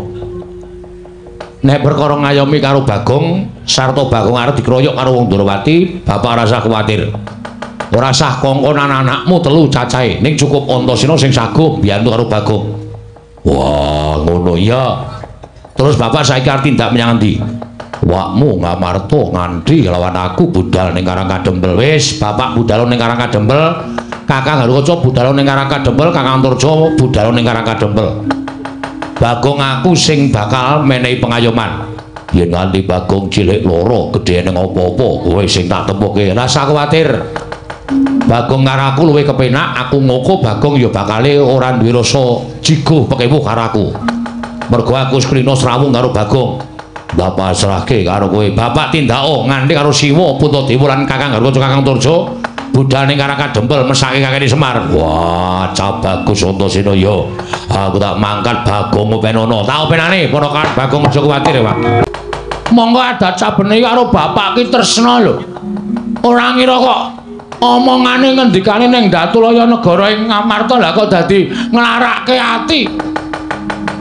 Nek perkara ngayomi karo Bagong sarta Bagong arep dikroyok karo wong Ndrawati, bapak rasah kuwatir. Ora sah kongkon anak-anakmu telu cacahe, ning cukup Antasena sing saguh mbiyantu karo Bagong. Wah, ngono ya. Terus bapak saiki arep tindak menyang endi? Wakmu Ngamarta nganti lawan aku budal ning Karang Kadempel. Wis, bapak budal ning Karang Kadempel, Kakang Garukaca budal ning Karang Kadempel, Kakang Antarja budal ning Karang Kadempel. Bagong aku sing bakal menehi pengayoman. Yen nganti Bagong cilik loro gedhe ning apa-apa, kowe sing tak tempuke. Rasa kuwatir. Bagong karo aku luwih kepenak, aku ngoko Bagong ya bakale ora duwe rasa jigo pekewuh karo aku. Mergo aku skrina srawung karo Bagong. Bapak pasrahke karo kowe. Bapak tindako nganti karo Siwa Puntadewa lan Kakang Garukaca Kakang Antarja budal ning Karang Kadempel mesake kakene Semar. Wah, cah bagus Antasena ya. Aku tak mangkat Bagong openono. Tak openane ponakan Bagong aja kuwatir ya, Pak. Monggo adat sabene karo bapak ki tresna lho. Ora ngira kok omongane ngendikane ning Datulaya negara ing Ngamarta lah kok dadi nglarake ati.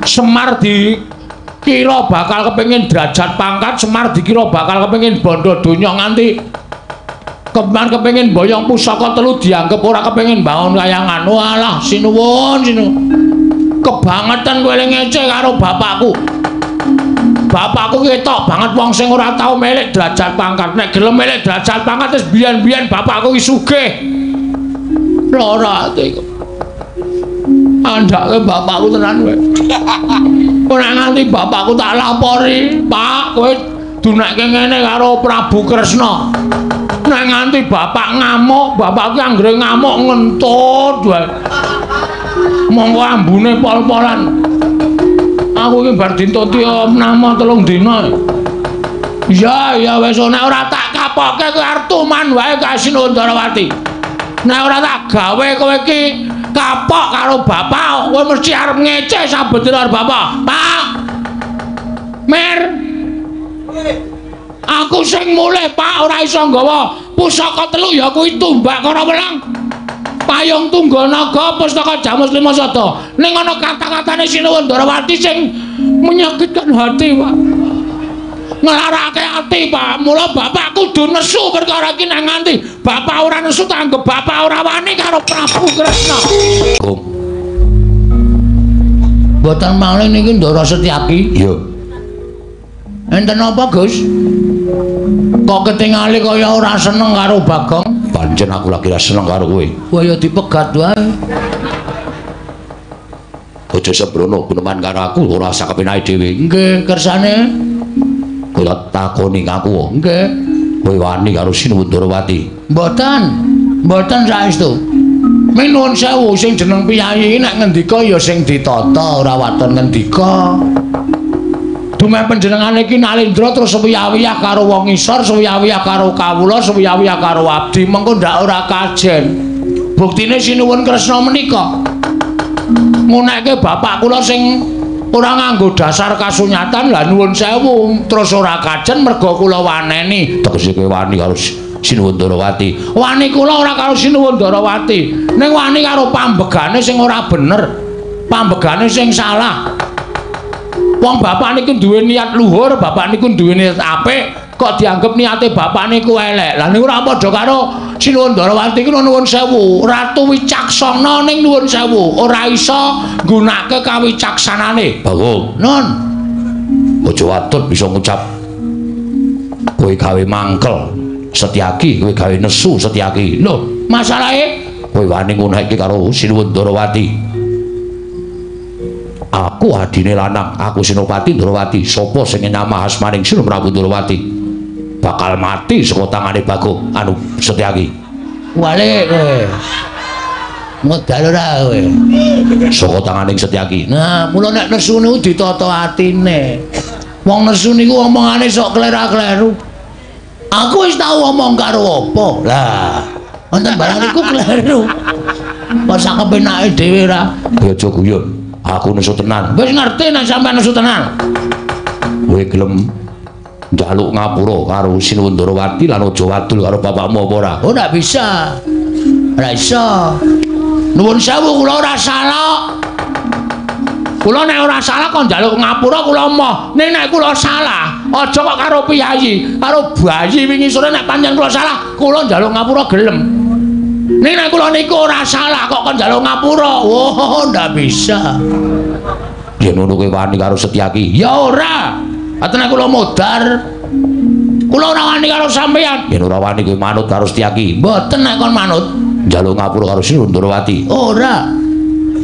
Semar dikira bakal kepengin derajat pangkat, Semar dikira bakal kepengin bondo donya nganti keman kepengin boyong pusaka telu dianggep ora kepengin bangun kayangan. Walah sinuwun sinuwun. Kebangetan kowe ngece karo bapakku. Bapakku ketok banget wong sing ora tau milik derajat pangkat. Nek gelem milik derajat pangkat wis biyen-biyen bapakku ki sugih. Lara atiku. Andhake bapakku tenan kowe. Ora nganti bapakku tak lapori, Pak, kowe dunekke ngene karo Prabu Kresna. Nek nganti bapak ngamuk, bapakku anggere ngamuk ngentut wae. Monggo ambune pol-polan. Aku iki bar dintuti nama 3 dina. Iya, ya wis nek ora tak kapoke kowe arep tuman wae ka Sinuwun Ndarawati. Nek ora tak gawe kowe iki kapok karo bapak, kowe mesti arep ngece saben dina karo bapak. Pak. Mer. Aku sing mulih, Pak, ora iso nggawa pusaka telu ya kuwi tumbak karo welang. Payung Tunggal Naga Pustaka Jamus Lima Sada. Ning ana kata-katane Sinuwun Ndarawati sing menyakitkan hati, Pak. Nglarake ati, Pak. Mula bapak kudu nesu perkara iki nek nganti bapak ora nesu tanggep bapak ora wani karo Prabu Kresna. Mboten malih niki Ndara Setyaki. Iya. Enten apa, Gus? Kok ketingali kaya ora seneng karo Bagong? Pancen aku lagi ora seneng karo kowe. Wah ya dipegat wae. Aja sembrono guneman karo aku ora usah kepenake dhewe. Nggih, kersane. Kowe takoni aku. Nggih. Kowe wani karo Sinuwun Ndarawati? Mboten. Mboten saestu. Minuwun sewu sing jeneng piyayi nek ngendika ya sing ditata ora waton ngendika. Dumeh panjenengane iki Nalendra terus suwiyah-wiyah karo wong ngisor, suwiyah-wiyah karo kawula, suwiyah-wiyah karo abdi, mengko ndak ora kajen. Buktine Sinuwun Kresna menika ngunekke bapak kula sing ora nganggo dasar kasunyatan, lah nuwun sewu terus ora kajen mergo kula waneni. Tegese kowe wani karo Sinuwun Ndarawati? Wani kula ora karo Sinuwun Ndarawati, ning wani karo pambegane sing ora bener, pambegane sing salah. Wong bapak niku duwe niat luhur, bapak niku duwe niat apik, kok dianggep niate bapak niku elek. Lah niku ora padha karo Sinuwun Ndarawati iki nuwun sewu, ratu wicaksana ning nuwun sewu, ora iso nggunakake kawicaksanane. Bagong. Nun. Aja watut bisa ngucap kowe gawe mangkel Setyaki, kowe gawe nesu Setyaki. Lho, masalahe kowe wani ngunekke karo Sinuwun Ndarawati. Aku adine lanang, aku Senopati Ndarawati. Sapa sing nyamah asmaning Sri Prabu Ndarawati bakal mati saka tangane Bagong anu Setyaki. Walik kowe. Modal ora kowe. Saka tangane Setyaki. Nah, mula nek nesu niku ditata atine. Wong nesu niku omongane sok klera-kleru. Aku wis tau omong karo apa? Lah, wonten barang niku kleru. Pas sak kepenake dhewe ora. Ya aja guyon. Aku nesu tenan. Wis ngerti nek sampean nesu tenan. Kowe gelem njaluk ngapura karo Sinuwun Ndarawati lan aja wadul karo bapakmu apa ora? Oh, ndak bisa. Ora iso. Nuwun sewu kula ora salah. Kula nek ora salah kok njaluk ngapura kula emoh. Ning nek kula salah, aja kok karo piyayi, karo bayi wingi sore nek pancen kula salah, kula njaluk ngapura gelem. Ning nek kula niku ora salah kok kon njaluk ngapura. Oh, ndak bisa. Yen ngono kowe wani karo Setyaki? Ya ora. Aten nek kula modar. Kula ora wani karo sampeyan. Yen ora wani kowe manut karo Setyaki? Mboten nek kon manut. Njaluk ngapura karo Sinuwun Ndorowati? Ora.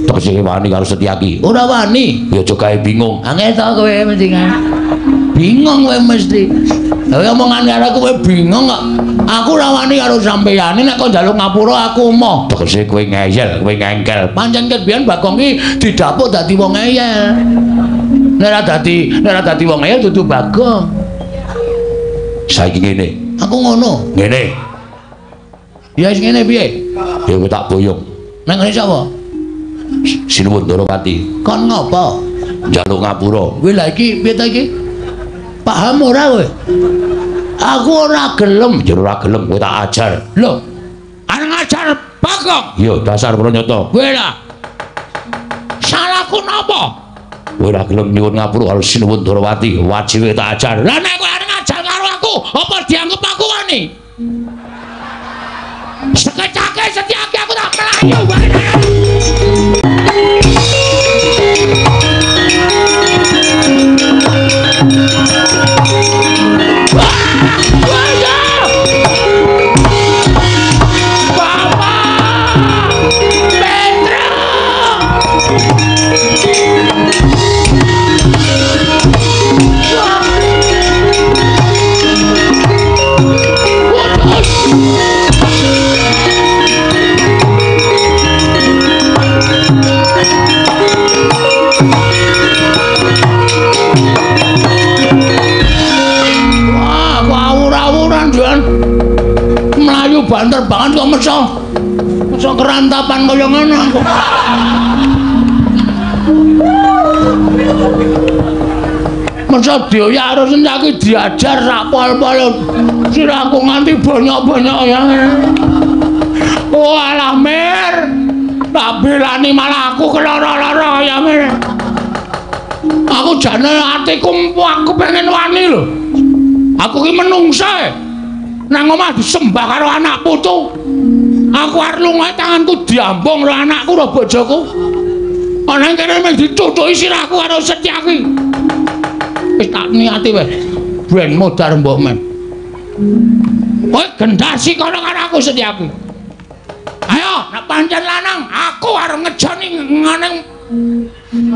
Tegese wani karo Setyaki? Ora wani. Ya aja gawe bingung. Angel to kowe mesti kan. Bingung kowe mesti. Lha omongan karo kowe bingung kok. Aku ora wani karo sampeyan. Nek kon njaluk ngapura aku emoh. Tegese kowe ngeyel, kowe ngengkel. Pancen ket biyen Bagong ki didapuk dadi wong ngeyel. Nek ora dadi wong ngeyel dudu Bagong. Saiki ngene. Aku ngono. Ngene. Ya wis ngene piye? Ya kowe tak boyong. Nang ngene sapa? Sinuwun Ndorowati. Kon ngopo? Njaluk ngapura. Kowe lha iki piye ta iki? Paham ora kowe? Aku ora gelem. Ya ora gelem kowe tak ajar. Lho, arep ngajar Bagong? Ya dasar pranyata. Kowe lah. Salahku napa? Kowe ora gelem nyuwun ngapura karo Sinuwun Ndorowati, wajib tak ajar. Lah nek kowe arep ngajar karo aku, apa dianggep aku wani? Sekecake Setyaki aku tak mlayu wae. Mlayu banter banget kok meso. Meso kerantapan kaya ngono aku. Meso dioyak karo Setyaki diajar sak pol-pol. Sirahku nganti bonyok-bonyok ya. Oh alah Mir. Tak belani malah aku keloro-loro ya Mir. Aku jane atiku aku pengen wani lho. Aku ki menungsa. Nang omah disembah karo anak putu. Aku arep lunga tanganku diambung karo anakku karo bojoku. Ana kene mung dicucuki sirahku karo Setyaki. Wis tak niati weh. Ben modar mbok men. Kowe gendasi kono karo aku Setyaki. Ayo, nek pancen lanang, aku arep ngejoni ngene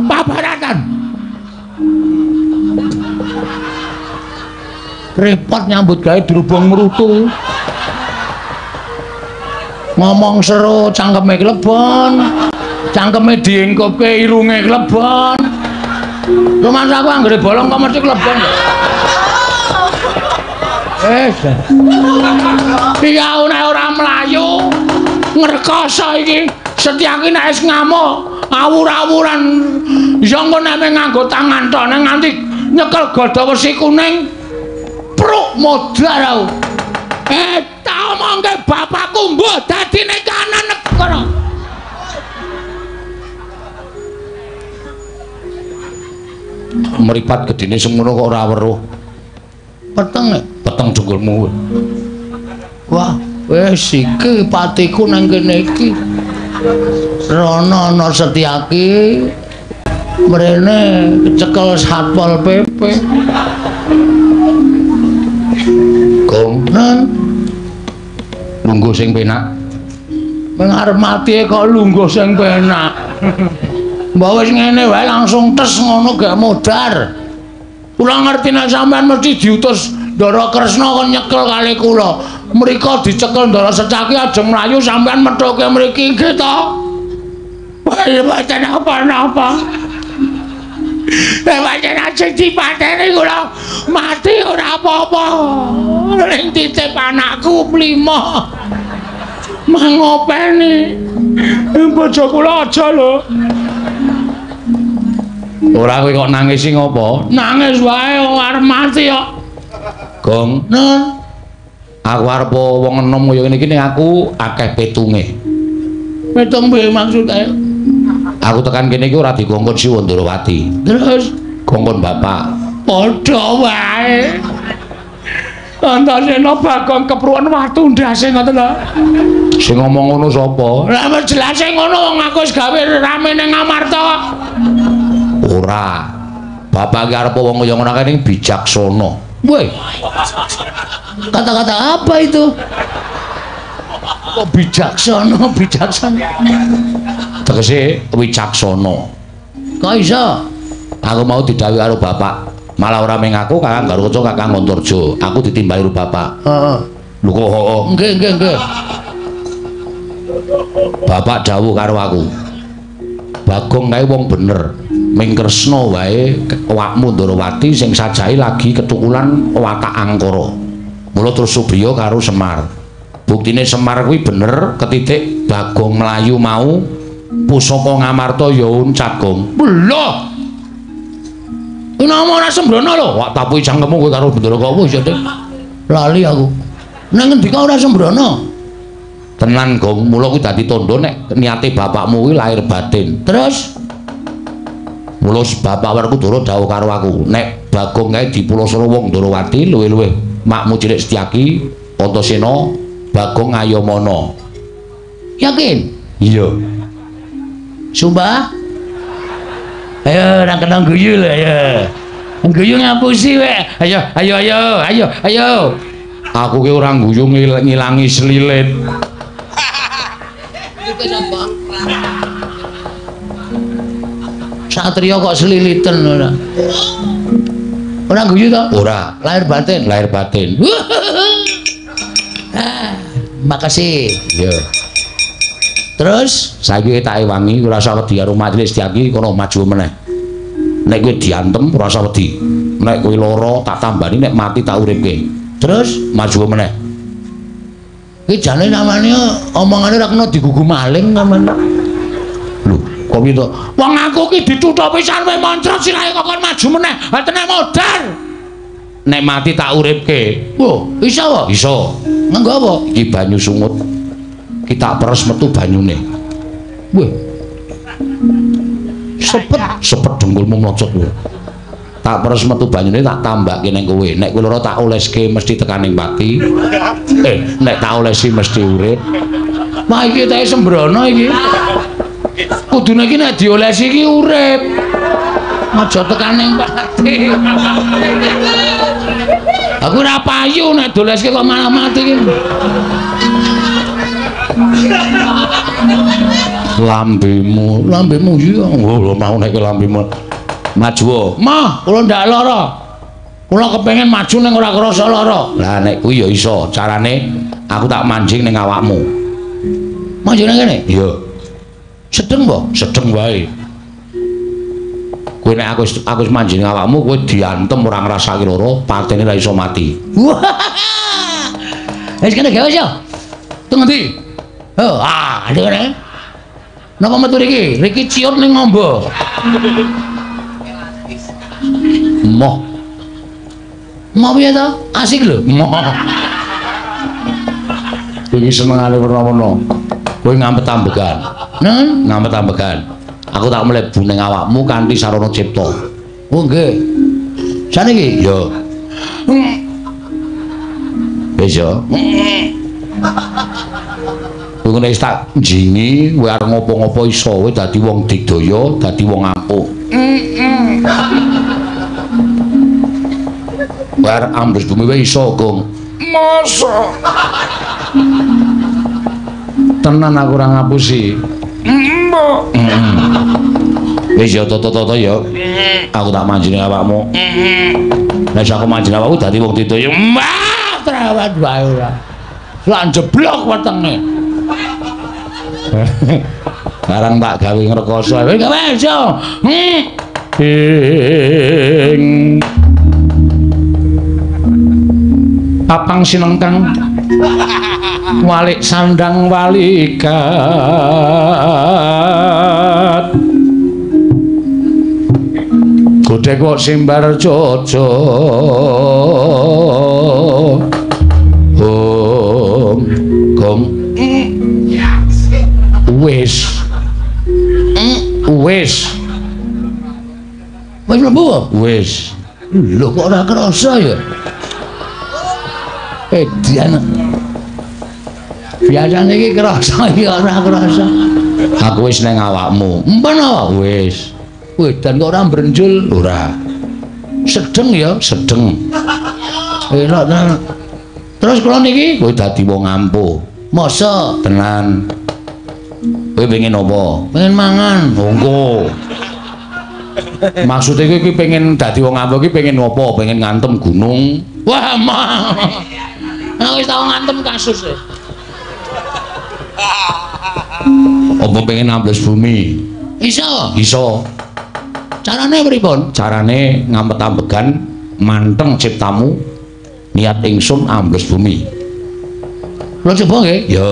pabaratan. Repot nyambut gawe dirubung mrutu. Ngomong seru cangkeme klebon. Cangkeme diengkupke irunge klebon. Rumangsa aku anggere bolong kok mesti klebon. Iya nek ora mlayu ngrekoso iki. Setyaki nek wis ngamuk awur-awuran ya engko nek nganggo tangan tok nek nganti nyekel gada wesi kuning. Pruk modar aku. Tak omongke bapakku mbuh dadine kanan negara. Mripat gedene semono kok ora weruh. Peteng, peteng jengkulmu. Wah, wis iki patiku nang kene iki. Rono ana Setyaki. Mrene kecekel Satpol PP. Gong, Nan. Lungguh sing penak. Meng arep mati kok lungguh sing penak. Mbok wis ngene wae langsung tes ngono gak modar. Kula ngerti nek sampean mesti diutus Ndara Kresna kon nyekel kali kula. Mriko dicekel Ndara Setyaki ajeng mlayu sampean methuke mriki nggih to. Wah, mboten apa-apa. Nek pancen ajeng dipateni kula mati ora apa-apa. Ning titip anakku lima. Mangopeni. Bojo kula aja lho. Ora kowe kok nangis sing ngopo? Nangis wae wong arep mati kok. Gong, Nun. Aku arep wong enom kaya ngene iki ning aku akeh petunge. Petung piye maksude? Aku tekan kene iki ora dikongkon Siwa Ndorowati. Terus kongkon bapak. Padha wae. Antasena Bagong kepruwen watu ndase ngoten lho. Sing ngomong ngono sapa? Lah jelase ngono wong aku wis gawe rame ning Ngamarta kok. Ora. Bapak ki arep wong kaya ngono kae ning bijaksana. Woi. Kata-kata apa itu? Kok bijaksana, bijaksana? Tegese wicaksana. Kok iso? Aku mau didhawuhi karo bapak. Malah ora mung aku, Kakang Garukaca, Kakang Antarja. Aku ditimbali karo bapak. Heeh. Lho kok heeh. Nggih, nggih, nggih. Bapak dawuh karo aku. Bagong kae wong bener. Ming Kresna wae awakmu Ndorowati sing sajahe lagi ketukulan watak angkara. Mula terus Subriya karo Semar. Buktine Semar kuwi bener ketitik Bagong mlayu mau pusaka Ngamarta ya uncat, Gong. Lho. Nama ora sembrono lho. Wak tapuki cangkemmu kowe karo Bendara Kawa iso Dik. Lali aku. Nang ngendika ora sembrono? Tenan, Gong. Mula kuwi dadi tandha nek niate bapakmu kuwi lahir batin. Terus mula bapak Werkudara dawuh karo aku, nek Bagong kae dipulasara wong Ndorowati luwih-luwih makmu cilik Setyaki, Antasena, Bagong Ngayamana. Yakin? Iya. Sumpah? Ayo ora kena guyu lho ayo. Guyu ngapusi wek. Ayo ayo ayo ayo ayo. Aku ki ora guyu ngilangi selilit. Iku sapa? Satria kok seliliten ora. Ora guyu to? Ora. Lahir batin. Lahir batin. Makasih. Iya. Terus saiki tak ewangi ora usah wedi karo majelis Setyaki kono maju meneh. Nek kowe diantem ora usah wedi. Nek kowe lara tak tambani, nek mati tak uripke. Terus maju meneh. Iki jane namane omongane ora kena digugu maling sampean. Lho, kok piye to? Wong aku ki dituthuk pisan kowe moncrot sirahe kok kon maju meneh. Ha tenan modar. Nek mati tak uripke. Wah, iso apa? Iso. Nganggo apa? Iki banyu sungut. Kita peres metu banyune. Wih. Sepet, sepet dengkulmu mlocot kowe. Tak peres metu banyune tak tambake ning kowe. Nek kowe lara tak oleske mesti tekaning pati. Nek tak olesi mesti urip. Wah iki teh sembrono iki. Kudune iki nek diolesi iki urip. Aja tekaning pati. Aku ora payu nek dioleske kok malah mati iki. Lambemu, lambemu iya. Oh, mau nek lambemu. Maju. Mah, kula ndak lara. Kula kepengin maju ning ora krasa lara. Lah nek kuwi ya iso, carane aku tak manjing ning awakmu. Manjing nang kene? Iya. Sedeng apa? Sedeng wae. Kowe nek aku wis manjing ning awakmu, kowe diantem ora ngrasake lara, patene ra iso mati. Wis kene gawe ya. Teng ngendi? Oh, ah, kene. Napa metu riki? Riki ciut ning ngombo. Moh. Moh piye to? Asik lho. Moh. Iki senengane werna-werna. Kowe ngampet ambegan. Nen, ngampet ambegan. Aku tak mlebu ning awakmu kanthi sarana cipta. Oh nggih. Saniki? Iya. Wis ya. Kowe nek tak njingi, kowe arep ngopo-ngopo iso, kowe dadi wong digdaya, dadi wong ampuh. Kowe arep ambles bumi wae iso, Gong. Mosok. Tenan aku ora ngapusi. Mbok. Wis ya toto-toto ya. Aku tak manjing awakmu. Nek aku manjing awakmu dadi wong digdaya. Mbah, trawat wae ora. Lan jeblok wetenge. Barang tak gawe ngrekoso. Wis gawe iso. Ing papang sinengkang walik sandang walikat godhek kok simbar jojo om gong wis wis wis mlebu wis lho kok ora kerasa ya. Edan. Biasane iki krasa iki ora krasa. Aku wis nang awakmu. Empen apa? Wis. Wedan kok ora mbrenjul? Ora. Sedeng ya, sedeng. Elok tenan. Terus kula niki kowe dadi wong ampuh. Masa tenan. Kowe pengen apa? Pengen mangan. Monggo. Maksude kowe iki pengen dadi wong ampuh iki pengen apa? Pengen ngantem gunung. Wah, mah. Aku wis tau ngantem kasus e. Apa pengen ambles bumi? Iso. Iso. Carane pripun? Carane ngampet-ambegan manteng ciptamu niat ingsun ambles bumi. Kula coba nggih? Ya.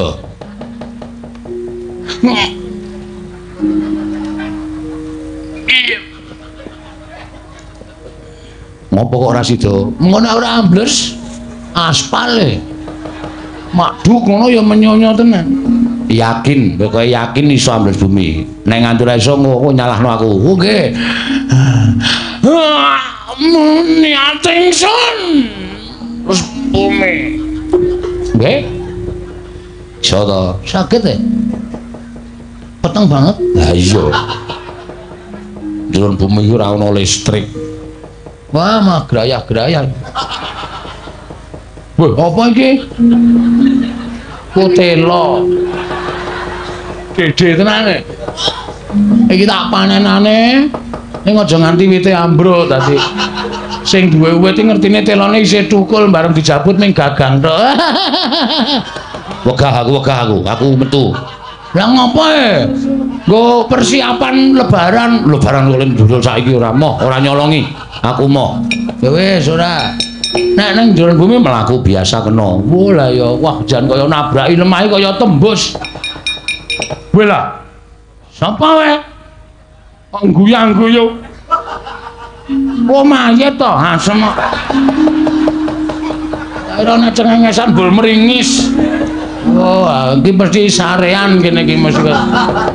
Ngopo kok ora sida? Mengko nek ora ambles aspale. Maduk ngono ya menyonyo tenan. Yakin, pokoke yakin iso ambles bumi. Nek nganti ora iso engko nyalahno aku. Oh nggih. Niat ingsun terus bumi. Nggih. Iso to? Saged e. Peteng banget. Lah iya. Jero bumi iki ora ana listrik. Wah, mah grayah-grayah. Wah, apa iki? Kutelo. Gede tenan e. Iki tak panenane. Ning aja nganti wite ambruk dadi. Sing duwe wit iki ngertine telone isih thukul bareng dijabut ning gagang tok. Wegah aku, aku metu. Lah ngopo e? Nggo persiapan lebaran. Lebaran kok njudul saiki ora moh, ora nyolongi. Aku moh. Ya wis ora. Nek nang jero bumi mlaku biasa kena. Wah lah ya, wah jan kaya nabraki lemahe kaya tembus. Weh lah. Sapa wae? Kok guyang-guyu. Oh mayit to, asem kok. Kira nek cengengesan bol meringis. Oh, iki mesti sarean kene iki mesti.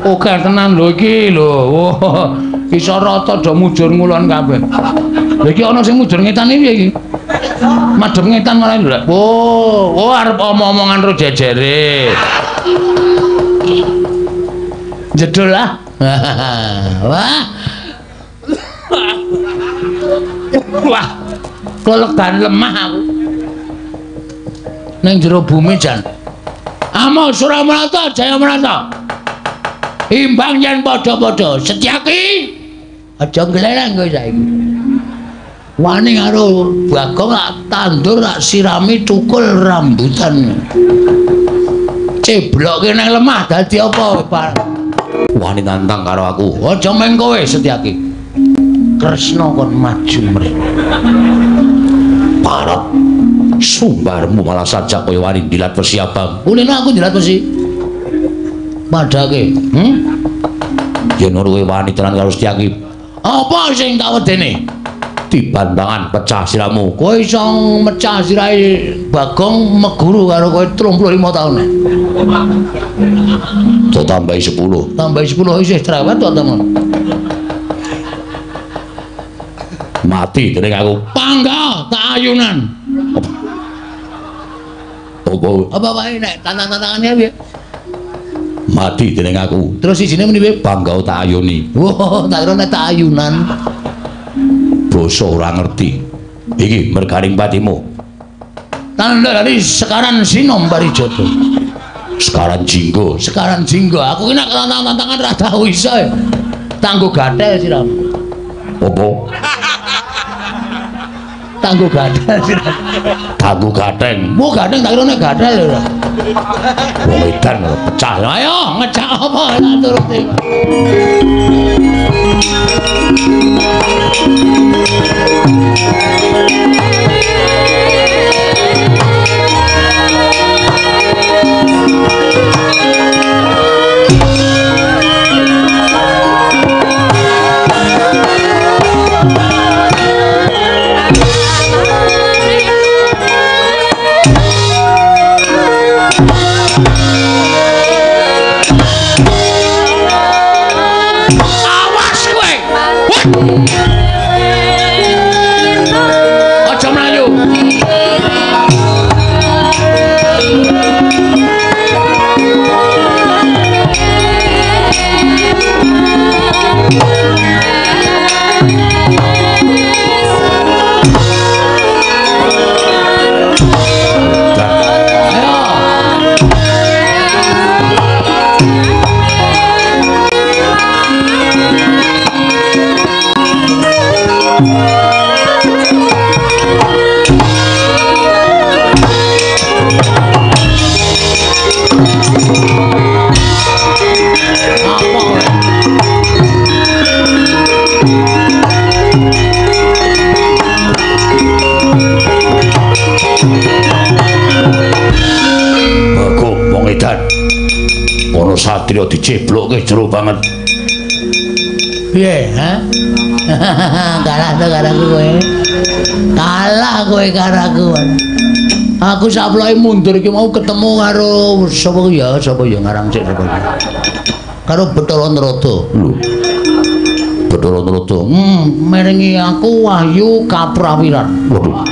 Oke tenan lho iki lho. Oh, iso rata do mujur ngulon kabeh. Lha iki ana sing mujur ngetan piye iki? Madhep ngetan malah lho. Oh, oh arep omong-omongan ro jejere. Jedul ah. Wah. Wah. Kelegan lemah aku. Ning jero bumi jan. Amo Suramarta Jayamarta. Imbang yen padha-padha Setyaki. Aja nglereng kowe saiki. Wani karo Bagong tak tandur tak sirami tukul rambutan. Ceblokke nang lemah dadi apa, Pak? Wani nantang karo aku. Aja meng kowe Setyaki. Kresna kon maju mrene. Parot. Sumbarmu malah saja kowe wani dilat besi abang. Kulino aku dilat besi. Padake, Yen kowe wani tenan karo Setyaki. Apa sing tak wedene? Dibantangan pecah siramu. Kowe iso mecah sirahe Bagong meguru karo kowe 35 taun. To tambahi 10. Tambahi 10 isih cerewet to, teman. Mati dening aku. Pangga tak ayunan. Apa? Apa wae nek tantang-tantangane piye? Mati dening aku. Terus sijine muni piye? Bangga tak ayuni. Wah, tak kira nek tak ayunan. Basa ora ngerti. Iki mergaring patimu. Tanda dari sekaran sinom parijoto. Sekaran jinggo, sekaran jinggo. Aku ki nek tantang-tantangan ora tau iso. Tanggo gathel siramu. Apa? Tanggo gathel siramu. Tanggo gatheng. Mu gatheng tak kira nek gathel ora. Wong edan pecah. Ayo ngejak apa tak turuti. Awas kowe. Ana satriya diceblokke jero banget. Piye, ha? Kalah to karo aku kowe. Kalah kowe karo aku. Aku saploke mundur iki mau ketemu karo sapa ya? Sapa ya ngarang sik sapa ya? Karo Bathara Narada. Lho. Bathara Narada. Merengi aku wahyu kaprawiran. Waduh.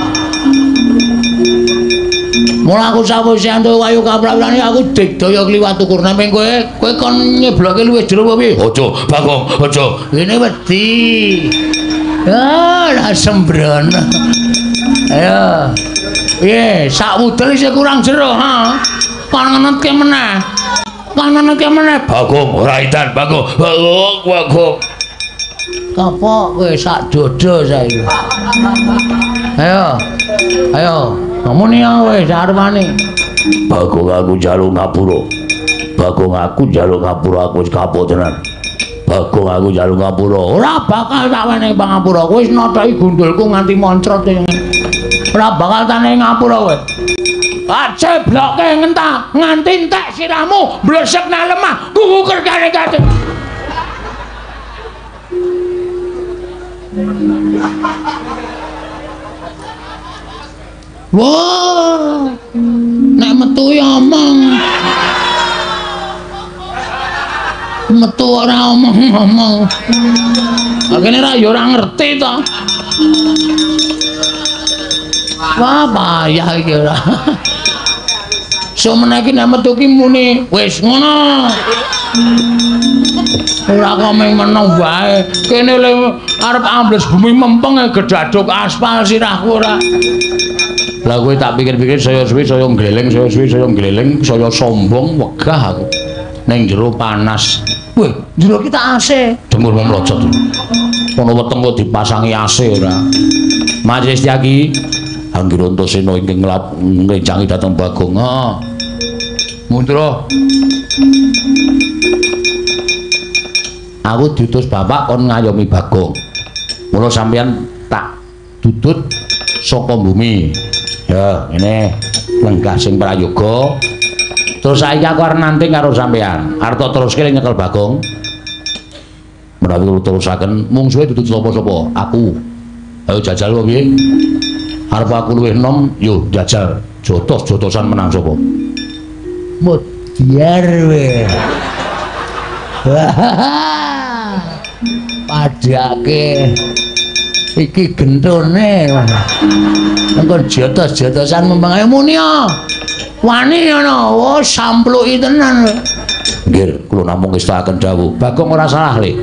Mula aku sawise entuk wahyu kaprawiran aku digdaya kliwat ukur. Nang kowe, kowe kon nyebloke luwih jero apa piye? Aja, Bagong, aja. Ngene wedi. Ah, lah sembrono. Ayo. Piye, sak wudel isih kurang jero, ha? Kon ngenetke meneh. Kon ngenetke meneh. Bagong, ora idan, Bagong. Bagong, Bagong. Kapok kowe sak dodo saiki. Ayo. Ayo, ngomong ya wis arepane. Bagong aku njaluk ngapura. Bagong aku njaluk ngapura, aku wis kapok tenan. Bagong aku njaluk ngapura. Ora bakal tak wenehi pangapura. Kowe wis nothoki gundulku nganti moncrot kaya ngene. Ora bakal tak wenehi ngapura kowe. Acebloke ngentah nganti entek sirahmu blesek nang lemah kukuker kare-kare. Wah, nek metu ya omong. Metu ora omong-omong. Kene ra ya ora ngerti to. Wah, payah iki ora. Sumene iki nek metu ki muni wis ngono. Ora kok mung meneng wae. Kene le arep ambles bumi mempeng gedaduk aspal sirahku ora. Lah kowe tak pikir-pikir saya suwi saya gleleng, saya suwi saya gleleng, saya sombong wegah aku. Ning jero panas. Weh, jero kita AC. Dengkur mlocot. Ono weteng kok dipasangi AC ora. Majelis Tyagi Anggir Antasena ingkang ngrencangi dhateng Bagong. Heeh. Mundra. Aku diutus bapak kon ngayomi Bagong. Mula sampeyan tak dudut saka bumi. Ya, ngene lenggah sing prayoga. Terus saiki aku arep nanting karo sampeyan. Arep tak teruske nyekel Bagong. Menawi kula terusaken mungsuhe dudut sapa-sapa? Aku. Ayo jajal wae piye? Arep aku luwih enom, yo jajal. Jotos-jotosan menang sapa? Mudyar we. Padake iki gentone. Engko jotos-jotosan mempeng ayo muni ya. Wani ngono, oh sampluki tenan. Nggih, kula namung ngestakaken dawuh. Bagong ora salah, Le.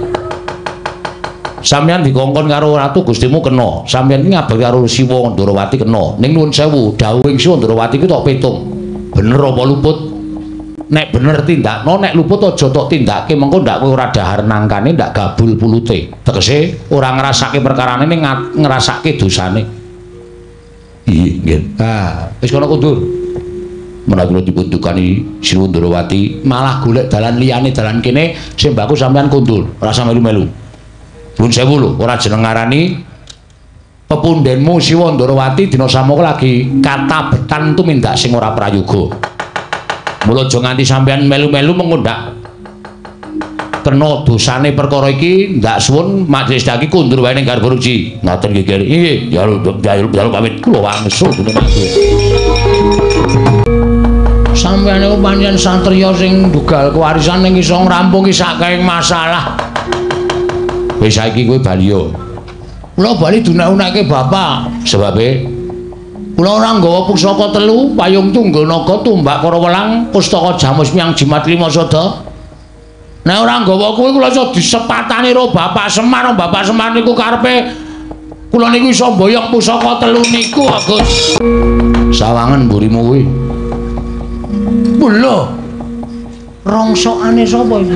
Sampeyan dikongkon karo Ratu Gustimu kena. Sampeyan iki ngabari karo Siwa Ndorowati kena. Ning nuwun sewu, dawuhing Siwa Ndorowati ki tok pitung. Bener apa luput? Nek bener tindakno, nek luput aja tok tindake, mengko ndak kowe ora dahar nangkane, ndak gabul pulute. Tegese ora ngrasake perkarane ning ngrasake dosane. Iya, nggih. Ah, wis kono kundur. Menawi kula dipun dukani Siwa Ndorowati malah golek dalan liyane dalan kene sembaku sampeyan kundur, ora usah melu-melu. Nuwun sewu lho, ora jeneng ngarani pepundhenmu Siwa Ndorowati dina samoko lagi katabetan tumindak sing ora prayoga. Mula aja nganti sampeyan melu-melu mengko ndak kena dosane perkara iki, ndak suwun majelis daki kundur wae ning garba ruji. Ngoten nggih, Kyai. Nggih, jaluk pamit kula wangsul dunung. Sampeyan niku pancen satriya sing ndugal kewarisan ning iso ngrampungi sakehing masalah. Wis saiki kowe bali yo. Kula bali dunek-unekke bapak. Sebabe kula ora nggawa pusaka telu, payung tunggul naga, tumbak kara welang, pustaka jamus miang jimat lima sada. Nek ora nggawa kuwi kula iso disepatani karo Bapak Semar. Bapak Semar niku karepe kula niku iso mboyong pusaka telu niku, Agus. Sawangen mburimu kuwi. Lho. Rongsokane sapa iki?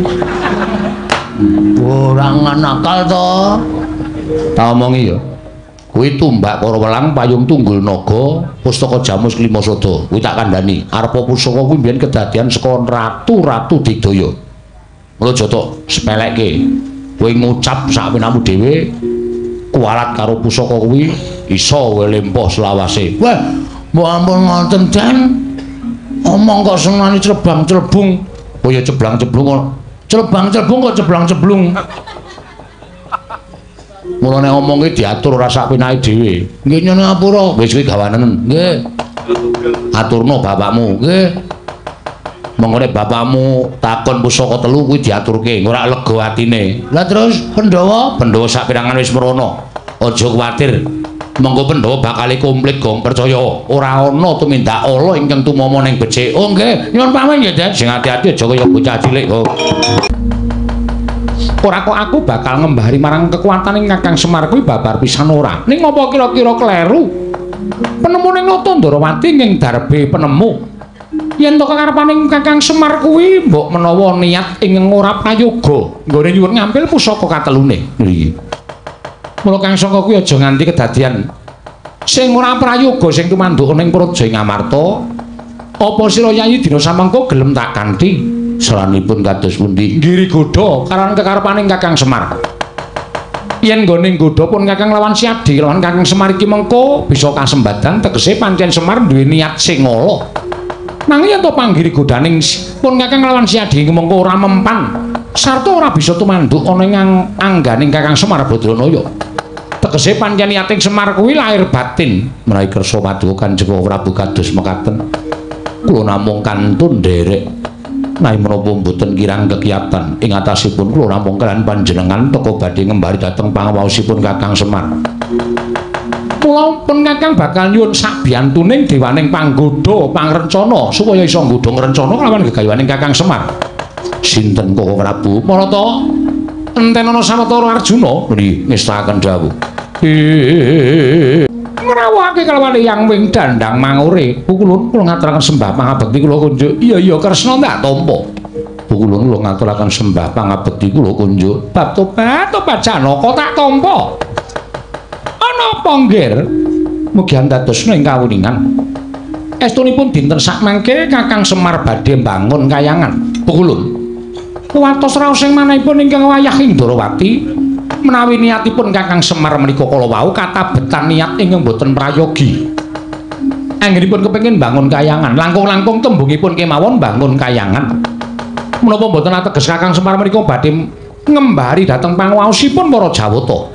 Ora nakal to. Tak omongi ya. Kuwi tumbak kara welang, payung tunggul naga, pustaka jamus lima sada. Kuwi tak kandhani. Arepa pusaka kuwi mbiyen kedadian saka ratu-ratu digdaya. Mula aja tok sepelekke. Kowe ngucap sakmenamu dhewe kualat karo pusaka kuwi iso kowe lempoh selawase. Wah, mbok ampun ngoten, Den. Omong kok senani clebang-clebung. Oh ya ceblang-ceblung kok. Celebang-celebung kok ceblang-ceblung. Mula nek omong ki diatur ora sak penake dhewe. Nggih nyuwun ngapura, wis kuwi gawanen. Nggih. Aturno bapakmu, nggih. Monggo nek bapakmu takon pusaka telu kuwi diaturke, ora lega atine. Lah terus Pandhawa, Pandhawa sak pirangan wis mrono. Aja kuwatir. Monggo Pandhawa bakal komplit gong percaya. Ora ana tumindak ala ingkang tumama ning becik. Oh nggih, nyuwun pamit nggih, Den. Sing ati-ati aja kaya bocah cilik kok. Ora kok aku bakal ngembari marang kekuatan ing Kakang Semar kuwi babar pisan ora. Ning apa kira-kira kleru? Penemune Nata Ndorowati ing darbe penemu. Yen to kekarepaning Kakang Semar kuwi mbok menawa niat ing ora prayoga nggone nyuwun ngampil pusaka katelune. Nggih. Mula Kang Sangka kuwi aja nganti kedadian sing ora prayoga sing tumanduk ning Praja ing Amarta. Apa sira Yayi dina samengko gelem tak kanthi? Saranipun kados pundi? Nggiri godha karan kekarepaning Kakang Semar. Yen nggone nggodha pun Kakang lawan Siadi lawan Kakang Semar iki mengko bisa kasembadan tegese pancen Semar duwe niat sing ala. Nanging yen to panggiri godhaning pun Kakang lawan Siadi iki mengko ora mempan sarta ora bisa tumanduk ana ing angganing Kakang Semar Badranaya. Tegese pancen niating Semar kuwi lahir batin. Menawi kersa paduka Kanjeng Prabu kados mekaten. Kula namung kantun nderek. Nawi menapa mboten kirang kekiyatan ing atasipun kula namung kaliyan panjenengan teka badhe ngembari dhateng pangawaosipun Kakang Semar. Kula pun Kakang bakal nyuwun sabiyantuning dewaning panggodha pangrencana supaya iso nggodha ngrencana kelawan gegayuhaning Kakang Semar. Sinten Koko Prabu? Marata enten ana sawetara Arjuna nggih ngestakaken dawuh. Ngrawuhake kelawan Eyang Wing Dandang Mangure. Pukulun kula ngaturaken sembah pangabekti kula kunjuk. Iya iya Kresna tak tampa. Pukulun kula ngaturaken sembah pangabekti kula kunjuk. Bab tobat tobat Janaka tak tampa. Ana apa nggir? Mugi andadosna ing kawuningan. Estunipun dinten sakmangke Kakang Semar badhe mbangun kayangan. Pukulun. Kuwatos raos ing manahipun ingkang wayah ing Ndorowati. Menawi niatipun Kakang Semar menika kala wau katabetan niat ingkang boten prayogi. Anggenipun kepengin bangun kayangan, langkung-langkung tembungipun kemawon bangun kayangan. Menapa boten ateges Kakang Semar menika badhe ngembari dhateng panguwaosipun para Jawata.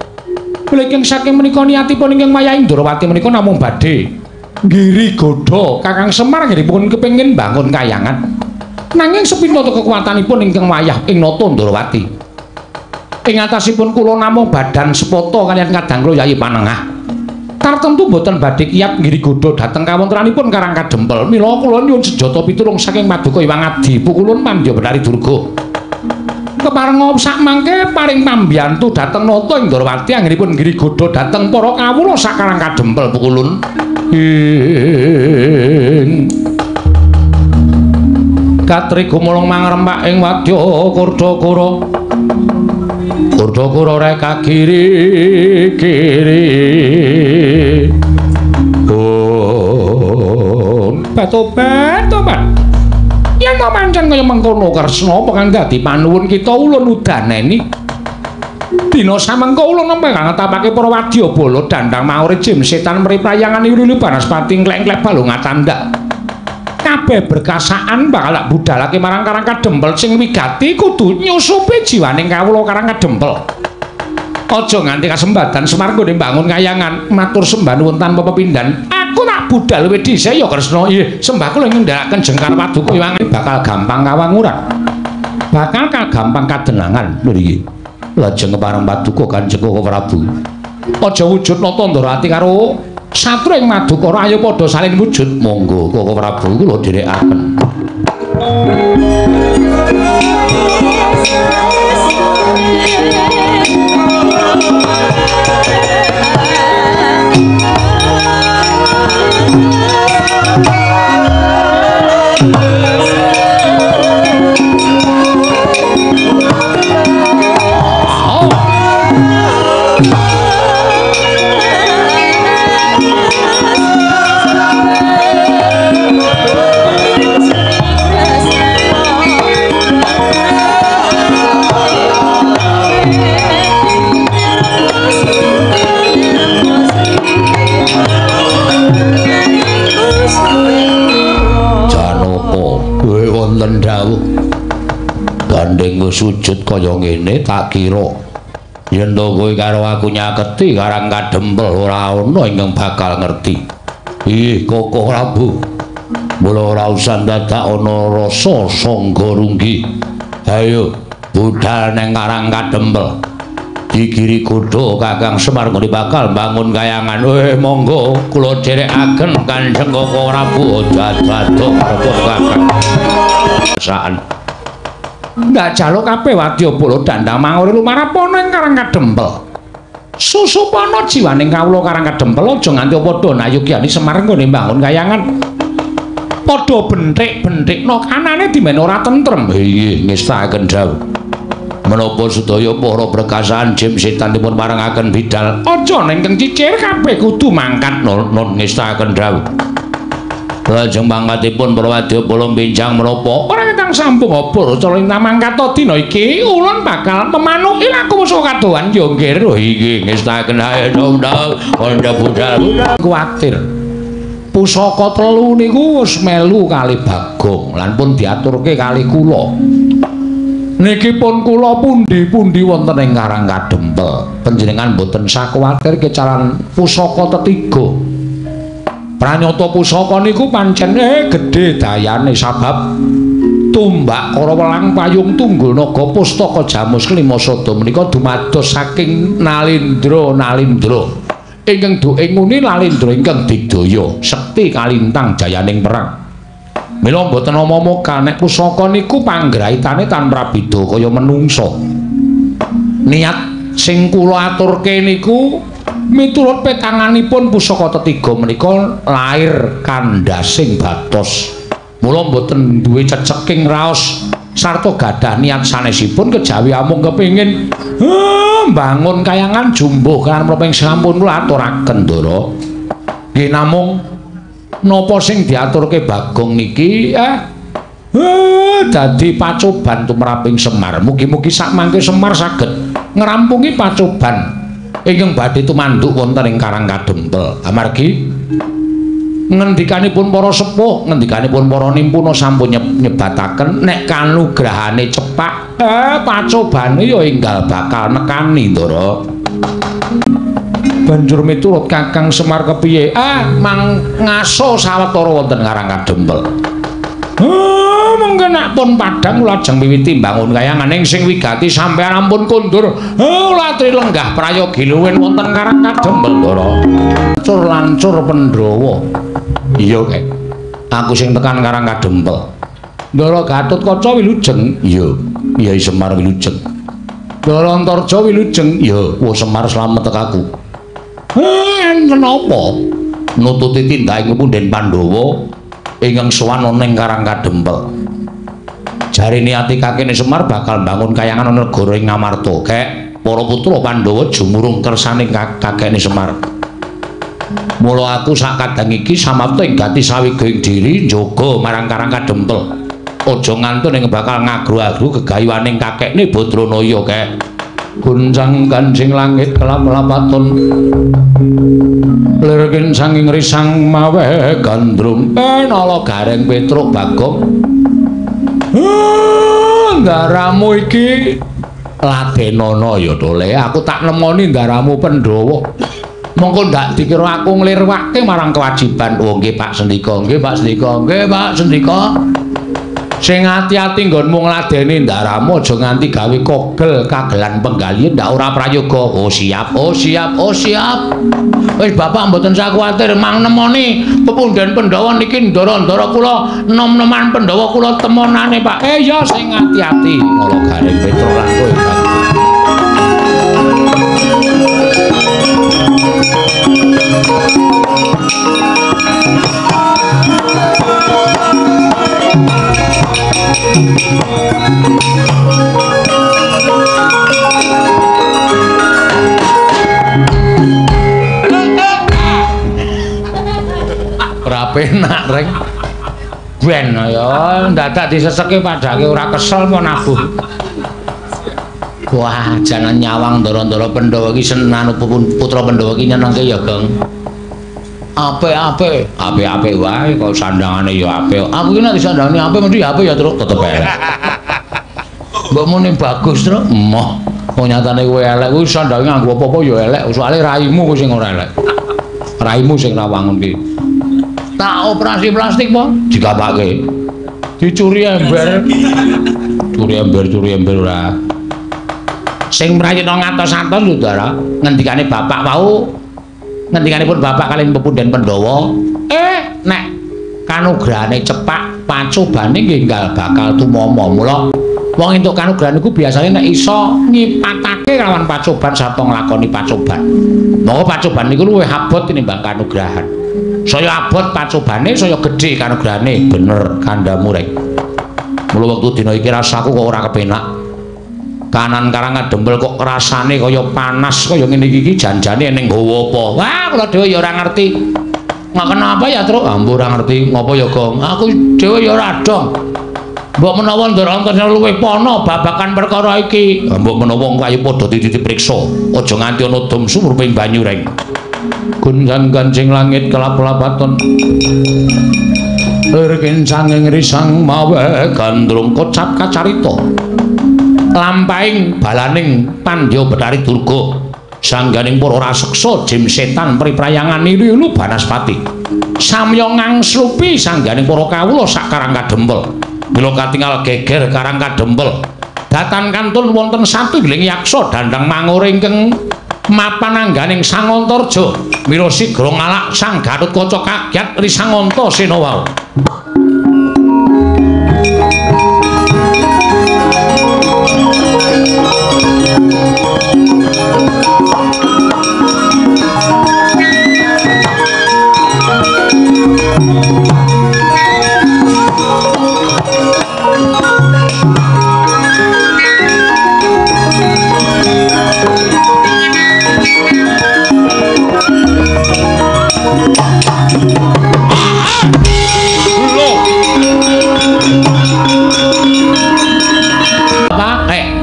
Mlengking saking menika niatipun ingkang wayah Ndorowati menika namung badhe nggiri godha Kakang Semar anggenipun kepengin bangun kayangan. Nanging sepinten kekuatanipun ingkang wayah ing Nata Ndorowati. Ing atasipun kula namung badan sepata kaliyan kadang kula Yayi Panengah. Tartemtu boten badhe kiyat nggiri godha dhateng kawontenanipun Karang Kadempel. Mila kula nyuwun sejata pitulung saking Paduka Hyang Adi Pukulun Pandya Betari Durga. Keparenga sakmangke paring pambiyantu dhateng Nata ing Ndorowati anggenipun nggiri godha dhateng para kawula sak Karang Kadempel Pukulun. Ing Katri gumulung mangrempak ing wadya Kurdakura. Kurdakura reka kiri kiri. Oh, batobat tobat. Yen to pancen kaya mengkono Kresna apa kang dadi panuwun kita ulun udaneni. Dina samengko ulun nembe kang ngetapake para wadyabala dandang maure jim setan mriprayangan wilu banaspati nglek-nglek balung atandak. Kabeh berkasaan bakal tak budalake marang Karang Kadempel sing wigati kudu nyusupi jiwaning kawula Karang Kadempel. Aja nganti kasembadan Semar nggone mbangun kayangan, matur sembah nuwun tanpa pepindhan. Aku tak budal luwih dhisik ya Kresna. Nggih, sembah kula ngendhakaken jengkar paduka Hyang bakal gampang kawanguran. Bakal gampang kadenangan. Lho iki. Lajeng kepareng paduka Kanjeng Koko Prabu. Aja wujud nata Ndorowati karo satru ing Madukara ayo padha salin wujud. Monggo Koko Prabu kula dherekaken. Janaka, kowe wonten dawuh. Gandeng wis sujud kaya ngene tak kira yen to kowe karo aku nyaketi Karang Kadempel ora ana ingkang bakal ngerti. Ih, Koko Prabu. Mula ora usah dadak ana rasa sangga runggi. Ayo budal nang Karang Kadempel. Digiri godha Kakang Semar nggone bakal bangun kayangan. Monggo kula dherekaken Kanjeng Koko Prabu aja ado-ado karo Kakang. Saan. Ndak jaluk kabeh wadyabala dandang manguri lumarapa ning Karang Kadempel. Susupana jiwaning kawula Karang Kadempel aja nganti padha nayugyani Semar nggone mbangun kayangan. Padha benthik-benthikna kanane dimen ora tentrem. Inggih, ngestakaken dawuh. Menapa sedaya para prekasan jim setan dipun parengaken bidal. Aja nengkeng cicir kabeh kudu mangkat nun ngestakaken dawuh. Lajeng pangkatipun para wadyabala benjang menapa ora ketang sampung obor cara mangkat dina iki ulun bakal memanuki laku musuh kadohan ya nggih. Inggih ngestakaken ae ndang kandha budal kuwatir. Pusaka telu niku wis melu kali Bagong lan pun diaturke kali kula. Niki pun kula pundi-pundi wonten ing Karang Kadempel. Panjenengan mboten sakuwatir kecalan pusaka tetiga. Pranyata pusaka niku pancen gedhe dayane sabab tumbak kara welang payung tunggul naga pustaka jamus kelima sada menika dumados saking Nalindra Nalindra ingkang duke nguni Nalindra ingkang digdaya sekti kalintang jayaning perang. Mila mboten omong-omong nek pusaka niku panggraitane tan prabida kaya menungsa. Niat sing kula aturke niku miturut petanganipun pusaka tetiga menika lair kandhasing batos. Mula mboten duwe ceceking raos sarta gadah niat sanesipun kejawi amung kepengin mbangun kayangan jumbuh kan menapa ing sampun kula aturaken Ndara. Nggih namung napa sing diaturke Bagong niki dadi pacoban tumraping Semar. Mugi-mugi sakmangke Semar saged ngrampungi pacoban ingkang badhe tumanduk wonten ing Karang Kadempel. Amargi ngendikanipun para sepuh, ngendikanipun para nimpuna sampun nyebataken nek kanugrahane cepak, pacobane ya enggal bakal nekani, Ndara. Banjur miturut Kakang Semar kepiye? Mang ngaso sawetara wonten Karang Kadempel. Mengke nek pun padhang kula ajeng miwiti mbangun kayangan ing sing wigati sampeyan ampun kondur. Kula aturi lenggah prayogi luwin wonten Karang Kadempel, Ndara. Lancur lancur Pandhawa. Iya, Kek. Aku sing tekan Karang Kadempel. Ndara Gatotkaca wilujeng. Iya. Kyai Semar wilujeng. Ndara Antarja wilujeng. Iya, wo Semar slamet tekaku. Enten apa? Nututi tindake punden Pandhawa ingkang sowan ana ing Karang Kadempel. Jarene ati kakene Semar bakal mbangun kayangan ana negara ing Ngamarta. Kek, para putra Pandhawa jumurung kersane kakene Semar. Mula aku sak kadang iki samapta ing gati sawigaing diri njaga marang Karang Kadempel. Aja ngantun ing bakal ngagru-agru gegayuhaning kakekne Badranaya, Kek. Guncang kancing langit kelap-lapaton lirkin sanging risang mawe gandrung. Nala Gareng Petruk Bagong, ndaramu iki ladenana ya Tole. Aku tak nemoni ndaramu Pandhawa. Mongko ndak dikira aku nglirwake marang kewajiban. Oh nggih Pak Sendika, nggih Pak Sendika, nggih Pak Sendika. Sing ati-ati nggonmu ngladeni ndaramu aja nganti gawe kogel kagelan penggalihe ndak ora prayoga. Oh siap, oh siap, oh siap. Wis bapak mboten usah kuwatir mang nemoni pepunden Pandhawa niki ndara-ndara kula nom-noman Pandhawa kula temonane Pak. Ya sing ati-ati Nala Gareng Petruk lan kowe. Ora penak reng. Ben ya ndadak diseseke padake ora kesel apa nabuh. Wah, jangan nyawang ndara-ndara Pandhawa iki senanu putra Pandhawa iki nyenengke ya, Geng. Apik-apik, apik-apik wae kok sandangane ya apik. Aku iki nek disandangane apik mesti apik ya, Truk, tetep elek. Mbok muni bagus, Truk. Emoh. Wong nyatane kowe elek kuwi sandange nganggo apa-apa ya elek, soalé raimu kuwi sing ora elek. Raimu sing ra wangun ki. Tak operasi plastik po dikapake. Dicuri ember. Curi ember ora. Sing mrayitna ngatos-atos lho, Ndara. Ngendikane bapak wau, ngendikanipun bapak kaliyan pepunden Pandhawa, nek kanugrahane cepak pacobane nggih enggal bakal tumama. Mula wong entuk kanugrahan iku biasane nek iso ngipatake lawan pacoban sarta nglakoni pacoban. Monggo pacoban niku luwih abot tinimbang kanugrahan. Saya abot pacobane, saya gedhe kanugrahane. Bener kandhamu rek. Mula wektu dina iki rasaku kok ora kepenak. Kanan karang kadempel kok rasane kaya panas kaya ngene iki janjane ning nggawa apa. Wah, kula dhewe ya ora ngerti. Nggak kenapa ya, Truk? Ambo ora ngerti ngopo ya, Gong. Aku dhewe ya ora dong. Mbok menawa ndara antasena luwih pana babagan perkara iki. Mbok menawa kayu padha dipriksa. Aja nganti ana dom sumruping banyu reng. Gunjang kancing langit kelap-lapaton. Lir kincanging risang mawe gandrung kocap kacarita. Lampahing balaning Pandya Betari Durga. Sangganing para raseksa jim setan priprayangan nilu banaspati. Samya ngangslupi sangganing para kawula sak karang kadempel. Mila katingal geger karang kadempel. Datan kantun wonten satunggiling yaksa dandang mangur ingkang mapan angganing Sangantarja. Mila sigra ngalak Sang Gatotkaca kagyat Risanganta sena wau.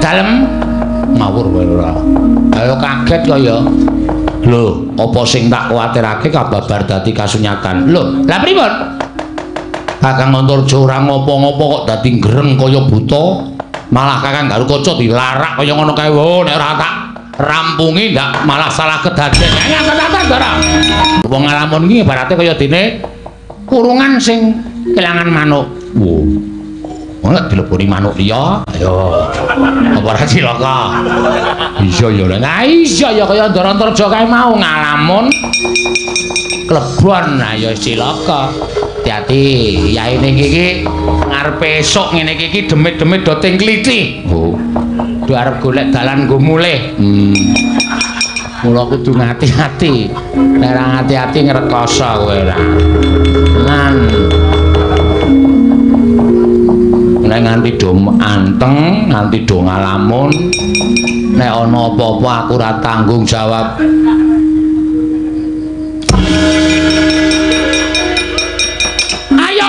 Dalem ngawur kowe ora. Ayo kaget kaya. Lho, apa sing tak kuwatirake kababar dadi kasunyatan. Lho, lah pripun? Kakang Antarja ora ngopo-ngopo kok dadi greng kaya buta. Malah Kakang Garukaca dilarak kaya ngono kae. Oh, nek ora tak rampungi ndak malah salah kedaden. Ya tenan ora. Wong ngalamun iki ibarate kaya dene kurungan sing kelangan manuk. Wo. Ora dileboni manuk liya. Ayo. Apa ora cilaka? Iya ya. Lah iya ya kaya Ndara Antarja kae mau ngalamun klebon. Nah ya cilaka. Hati-hati, yaine iki ngarepe esuk ngene iki demit-demit do ting kliti. Oh. Do arep golek dalan nggo mulih. Mula kudu ngati-ati. Nek ora ngati-ati ngrekoso kowe ora. Lan nek nganti do anteng, nganti do ngalamun, nek ana apa-apa aku ora tanggung jawab. Ayo.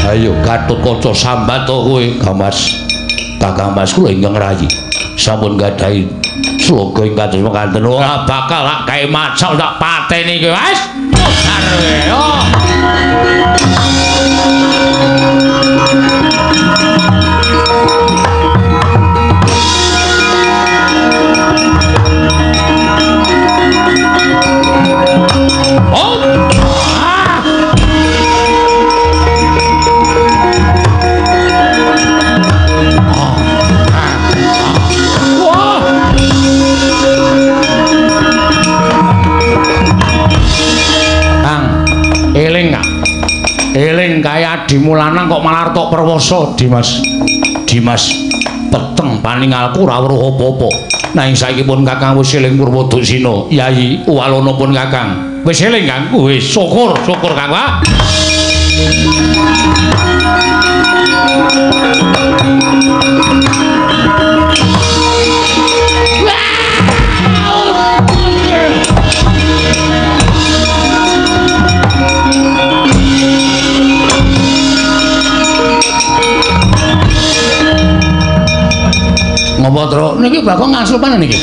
Ayo Gatotkaca sambat to kowe, Gamas. Kakang Mas kula ingkang rayi sampun gadahi sloga ing kados mekaten ora bakal lak gawe macal tak pateni kowe wis. Modar kowe. Oh. Oh. Ah. Wah. Kang, eling gak? Eling kaya adimu lanang kok malah tok perwoso, Dimas. Dimas, peteng paningalku ora weruh apa-apa. Nanging saiki pun Kakang wis eling Purwoduksina. Yayi, uwalono pun Kakang. Wis eling, Kang? Wis, syukur, syukur Kang. Wah. Ngopo, Truk? Niki Bagong ngasupan niki.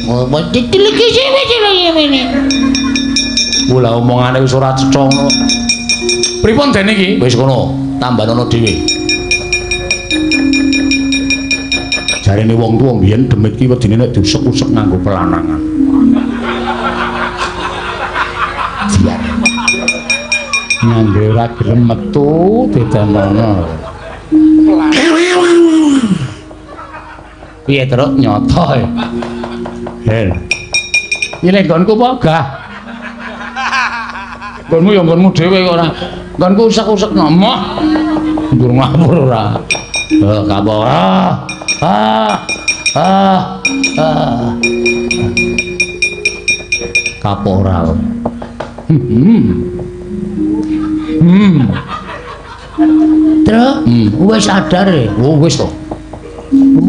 Ngopo ditiliki sini. Lah omongane wis ora cetha ngono. Pripun den iki? Wis kono, tambanono dhewe. Jarene wong tuwa mbiyen demit ki wedine nek diusek-usek nganggo pelanangan. Biar. Nganggo ora gelem metu didanono. Piye terus nyoto e. Hel. Iki nek nggonku apa gah? Nggonmu ya nggonmu dhewe kok ora. Nggonku usek-usek moh. Nggur ngapur ora. Eh kapok. Ah. Ah. Ah. Ah. Kapok ora. Truk, wis sadar e. Oh wis to.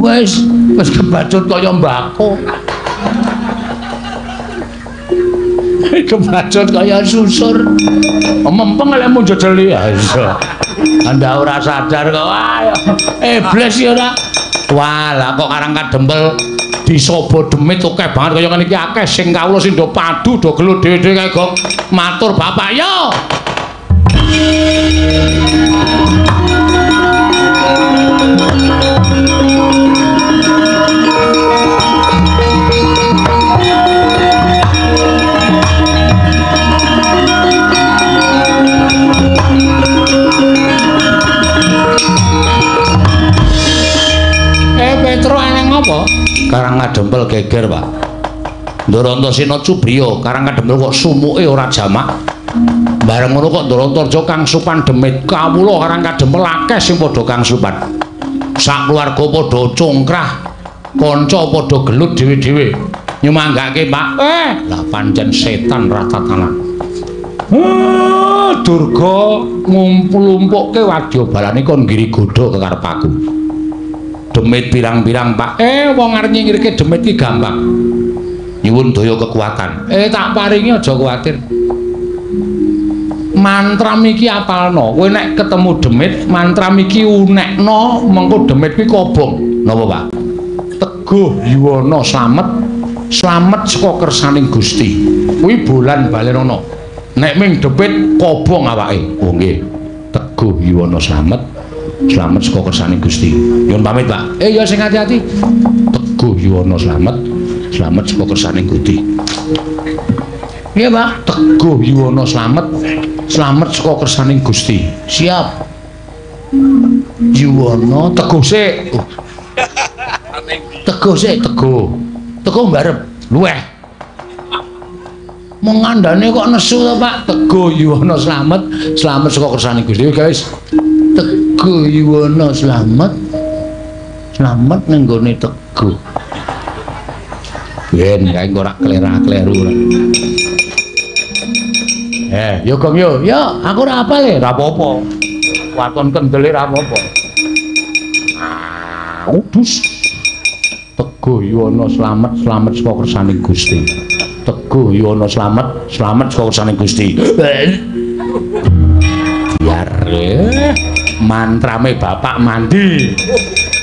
Wis, wis kebacut kaya mbako. Kebacut kaya susur. Mempeng lek njejeli. Ha iya. Anda ora sadar kok. Wah, iblis ya ora. Wah, lah kok Karang Kadempel disobo demit akeh banget kaya ngene iki akeh sing kawula sing do padu do gelut dhewe-dhewe kae gong. Matur bapak yo. Petro eneng apa? Karang Kadempel geger, Pak. Ndorantosena Cubriya, Karang Kadempel kok sumuke ora jamak. Bareng ngono kok Ndorantaraja kang supan demit kawula Karang Kadempel akeh sing padha kang supan. Sak keluarga padha congkrah, kanca padha gelut dhewe-dhewe. Nyumanggake, Pak. Lah pancen setan ratatanan. Durga ngumpul-lumpukke wadyabalane kon nggiri godha kekarep aku. Demit pirang-pirang, Pak. Wong arep nyingkirke demit ki gampang. Nyuwun daya kekuatan. Tak paringi aja kuwatir. Mantram iki apalno. Kowe nek ketemu demit, mantram iki unekno, mengko demit kuwi kobong. Napa, Pak? Teguh yuwana slamet, slamet saka kersaning Gusti. Kuwi bolan balenono. Nek ming demit kobong awake. Oh nggih. Teguh yuwana slamet, slamet saka kersaning Gusti. Nyuwun pamit, Pak. Ya sing ati-ati. Teguh yuwana slamet, slamet saka kersaning Gusti. Iya, Pak. Teguh yuwana slamet, slamet saka kersaning Gusti. Siap. Yuwana teguh sik. Teguh sik, teguh. Teguh mbarep. Luweh. Mung ngandane kok nesu to, Pak? Teguh yuwana slamet, slamet saka kersaning Gusti. Guys. Teguh yuwana slamet, slamet ning nggone teguh. Ben kae ora klera-kleru ora. Yo gong yo. Yo, aku ora apal e, ora apa-apa. Waton kendele ora apa-apa. Udus. Teguh yuwana slamet, slamet saka kersaning Gusti. Teguh yuwana slamet, slamet saka kersaning Gusti. Biar mantrame bapak mandi.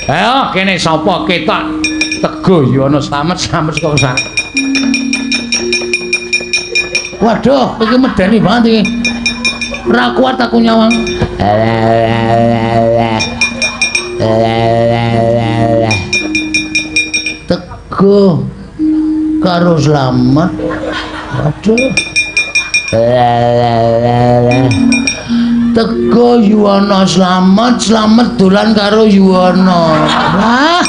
Ayo kene sapa ketok Teguh yuwana slamet, slamet saka kersane. Waduh, iki medeni banget iki. Ora kuat aku nyawang. Teguh karo slamet. Waduh. Teguh yuwana slamet, slamet dolan karo yuwana. Wah.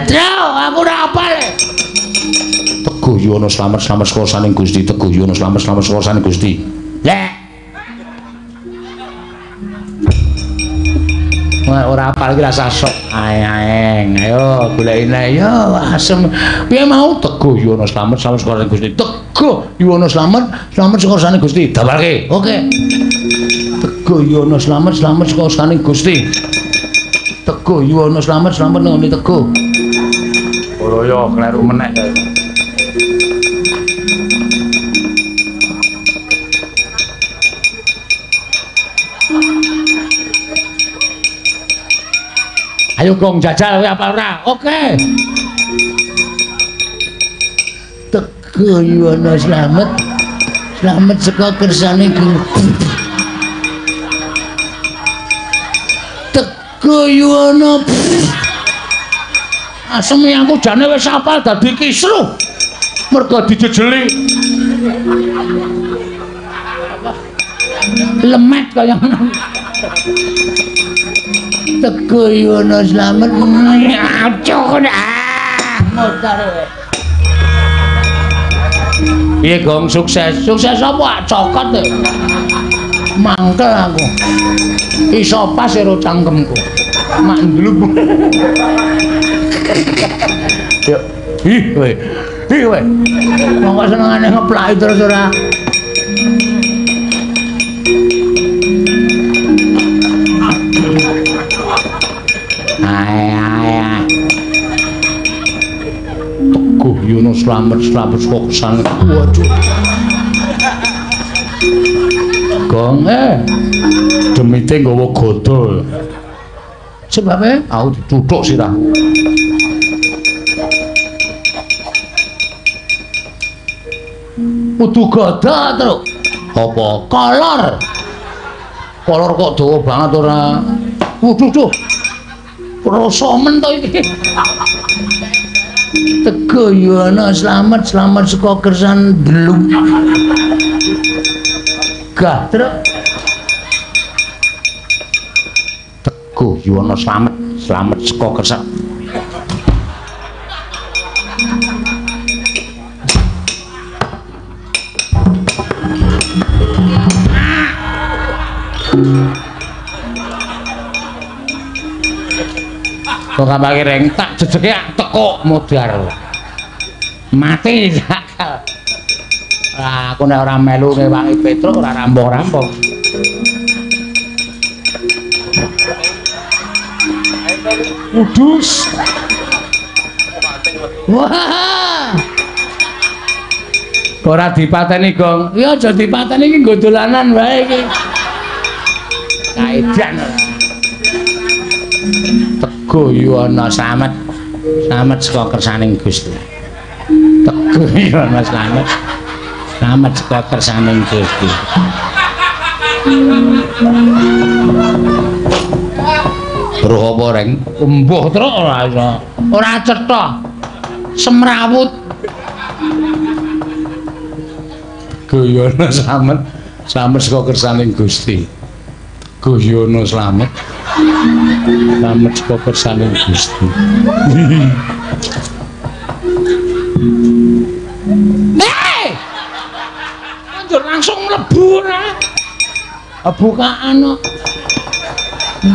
Truk, aku ora apal. Teguh yuwana slamet, slamet saka kersaning Gusti. Teguh yuwana slamet, slamet saka kersaning Gusti. Lek. Wah, ora apal iki rasa sok. Aeng, ayo golekine. Yo asem. Piye mau Teguh yuwana slamet, slamet saka kersaning Gusti. Teguh yuwana slamet, slamet saka kersaning Gusti. Dawalke. Oke. Teguh yuwana slamet, slamet saka kersaning Gusti. Teguh yuwana slamet, slamet nang ngene teguh. Ora yo kleru meneh kae. Ayo gong jajal kowe apa ora? Oke. Teguh Yuwana slamet. Slamet saka kersane Gusti. Teguh Yuwana. Asem aku jane wis apal dadi kisruh. Mergo dijejeli. Lemet kaya ngono. Teguh Yuwana slamet. Aduh, ah, modar. Piye Gong sukses? Sukses apa? Cokot. Mangkel aku. Iso pas ero cangkemku. Mak ndlup. Yuk. Ih kowe. Ih kowe. Wong kok senengane ngeplaki terus ora. Ae ae ae. Teguh Yuwana slamet slamet saka kersane. Waduh. Gong demite nggawa gada. Sebabe aku dituthuk sirahku. Kudu gada, Truk. Apa? Kolor. Kolor kok dawa banget ora? Waduh, duh. Rasa men to iki. Teguh Yuwana slamet slamet saka kersan dluk. Gah, Truk. Teguh Yuwana slamet slamet saka kersan. Kok kabake reng tak jejeke tekuk modar. Mati akal. Lah aku nek ora melu ngewangi Petruk ora rampung-rampung. Udus. Wah. Ora dipateni, Gong. Ya aja dipateni iki nggo dolanan wae iki. Kaedan. Teguh Yuwana slamet. Slamet saka kersaning Gusti. Teguh Yuwana slamet. Slamet saka kersaning Gusti. Weruh apa, Reng? Embuh truk ora iso. Ora cetha. Semrawut. Teguh Yuwana slamet. Slamet saka kersaning Gusti. Teguh Yuwana slamet. Slamet saka kersaning Gusti. Hei! Anjur langsung mlebu ora. Bukaan kok.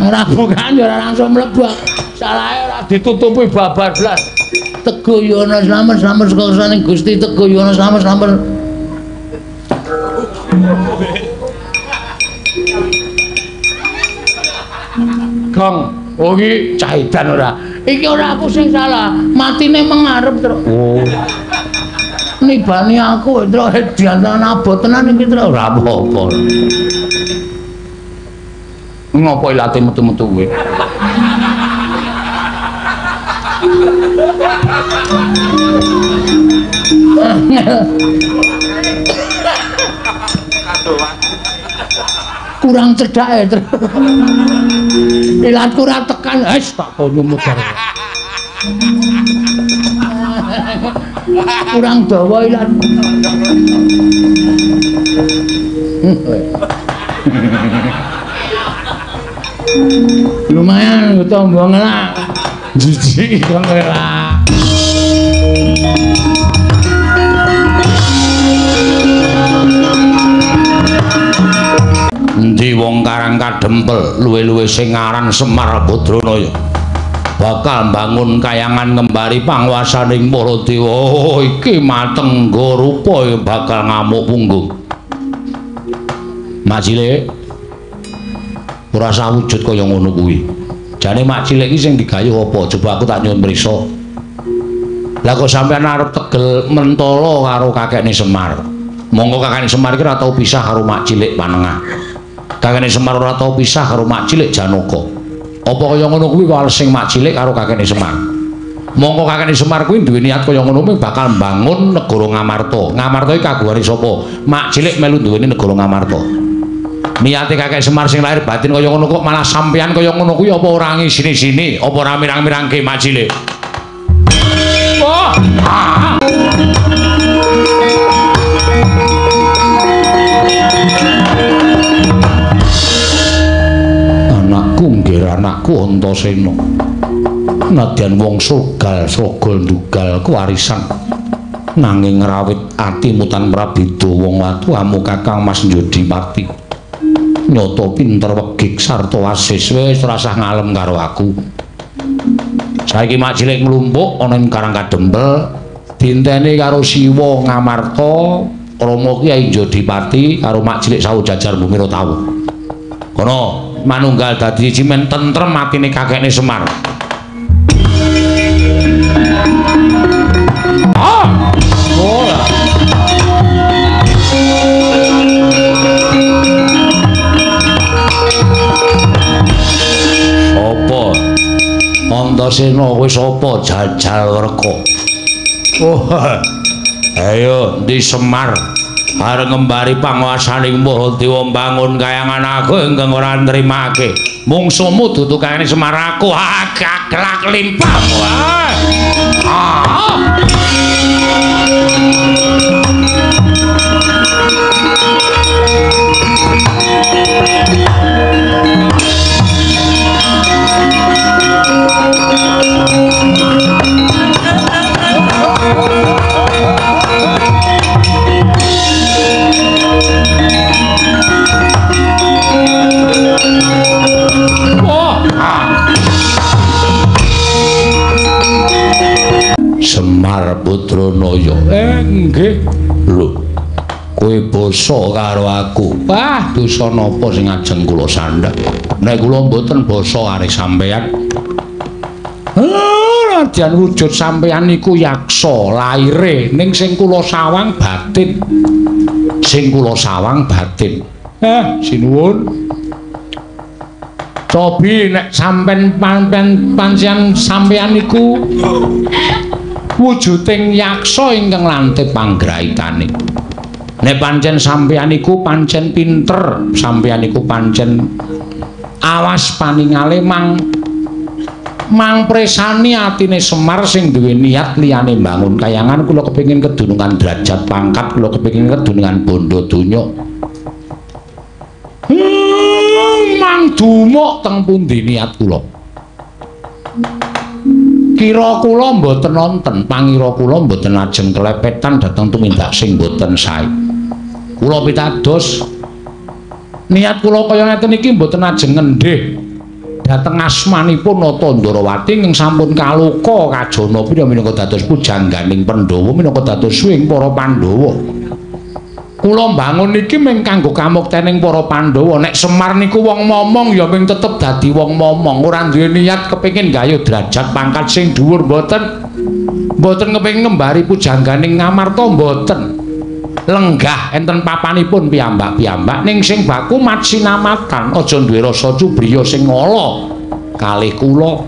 Ora bukaan ya ora langsung mlebu. Salahe ora ditutupi babar blas. Teguh Yuwana slamet slamet saka kersaning Gusti. Teguh Yuwana slamet slamet. Gong, oh iki cahidan ora. Iki ora aku sing salah, matine mengarep, Truk. Oh. Nibani aku, Truk, diantaran abot tenan iki, Truk. Ora apa-apa. Ngopo ilate metu-metu kowe? Kurang cedhake, Truk. Ilatku ora tekan, wis tak kono mudhar. Kurang dawa ilat. Lumayan tombong lah. Jijik kok ora. Endi wong Karang Kadempel luwe-luwe sing aran Semar Badranaya bakal mbangun kayangan ngembari panguwasaning para dewa. Oh, iki matengga rupa bakal ngamuk punggung. Mak Cilik ora sawujud kaya ngono kuwi. Jane Mak Cilik iki sing digayuh apa? Coba aku tak nyuwun mrisa. Lah kok sampean arep tegel mentala karo kakekne Semar. Monggo kakekne Semar iki ora tau pisah karo Mak Cilik Panengah. Kakekne Semar ora tau pisah karo Mak Cilik Janaka. Apa kaya ngono kuwi walesing Mak Cilik karo kakekne Semar? Mongko kakekne Semar kuwi duwe niat kaya ngono kuwi bakal mbangun negara Ngamarta. Ngamarta iki kagungane sapa? Mak Cilik melu duweni negara Ngamarta. Niate kakek Semar sing lahir batin kaya ngono kok malah sampeyan kaya ngono kuwi apa ora ngisini-sini, apa ora mirang-mirangke Mak Cilik? Oh. Ah. Anakku nggih anakku Antasena. Nadyan wong sogal srogol ndugal kewarisan nanging ngrawit ati mutan prabeda wong watuamu Kakang Mas Njodipati. Nyata pinter wegik sarta wasis wis rasah ngalem karo aku. Saiki Mak Cilik nglumpuk ana ing Karang Kadempel dinteni karo Siwa Ngamarta, Rama Kyai Njodipati karo Mak Cilik sawu jajar bumi Rotawu. Kono manunggal dadi siji men tentrem atine kakekne Semar. Ah! Ora. Apa? Antasena kowe sapa jajal werka? Oh. Ayo ndi Semar arep ngembari panguwasaning Mahadewa mbangun kayangan aku ingkang ora nrimake. Mungsuhmu dudu kayane Semar aku. Gaglak limpahmu. Ah. Semar Putranaya. Nggih. Lho, kowe basa karo aku. Wah, dosa napa sing ajeng kula sandhak? Nek kula mboten basa karo sampeyan. Nadyan wujud sampeyan niku yaksa laire ning sing kula sawang batin. Sing kula sawang batin. Sinuwun. Cobi nek sampeyan pancen sampeyan niku wujuding yaksa ingkang lantip panggraitane. Nek pancen sampeyan niku pancen pinter, sampeyan niku pancen awas paningale mang presani atine Semar sing duwe niat liyane mbangun kayangan. Kula kepengin kedunungan derajat pangkat, kula kepengin kedunungan bondo donya. Mang dumuk teng pundi niat kula? Kira kula mboten nonten, pangira kula mboten ajeng kelepetan dhateng tumindak sing mboten sae. Kula pitados niat kula kaya ngeten iki mboten ajeng ngendhih dhateng asmanipun Nata Ndorowati ingkang sampun kaloka kajana pira minangka dados pujangganing Pandhawa minangka dados suwing para Pandhawa. Kula mbangun iki mung kanggo kamuktening para Pandhawa. Nek Semar niku wong momong ya mung tetep dadi wong momong, ora duwe niat kepengin gayuh derajat pangkat sing dhuwur mboten. Mboten kepengin ngembari pujangganing Ngamarta mboten. Lenggah enten papanipun piyambak-piyambak ning sing baku matsinamatan, aja duwe rasa cubriya sing ala kalih kula.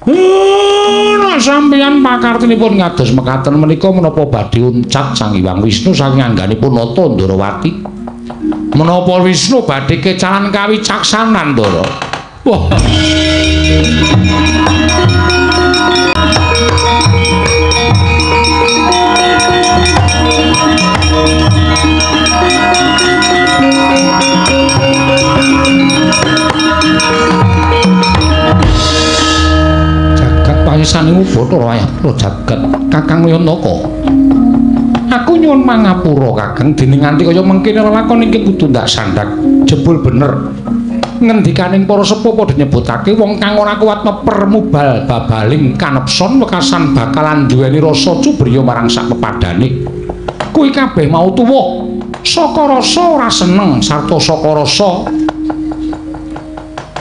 Nek sampeyan pakartinipun ngados mekaten menika menapa badhe uncat Sang Hyang Wisnu saking angganipun Nata Ndorowati? Menapa Wisnu badhe kecalan kawicaksanan, Ndara? Wah. Paisane Bathara Wayah jagat Kakang Yantaka. Aku nyuwun pangapura Kakang dene nganti kaya mengkene lelakon iki kudu ndak sandak. Jebul bener ngendikaning para sepuh padha nyebutake wong kang ora kuat meper mubal babaling kanepson wekasan bakalan duweni rasa cubriya marang sak pepadane. Kuwi kabeh mau tuwuh saka rasa ora seneng sarta saka rasa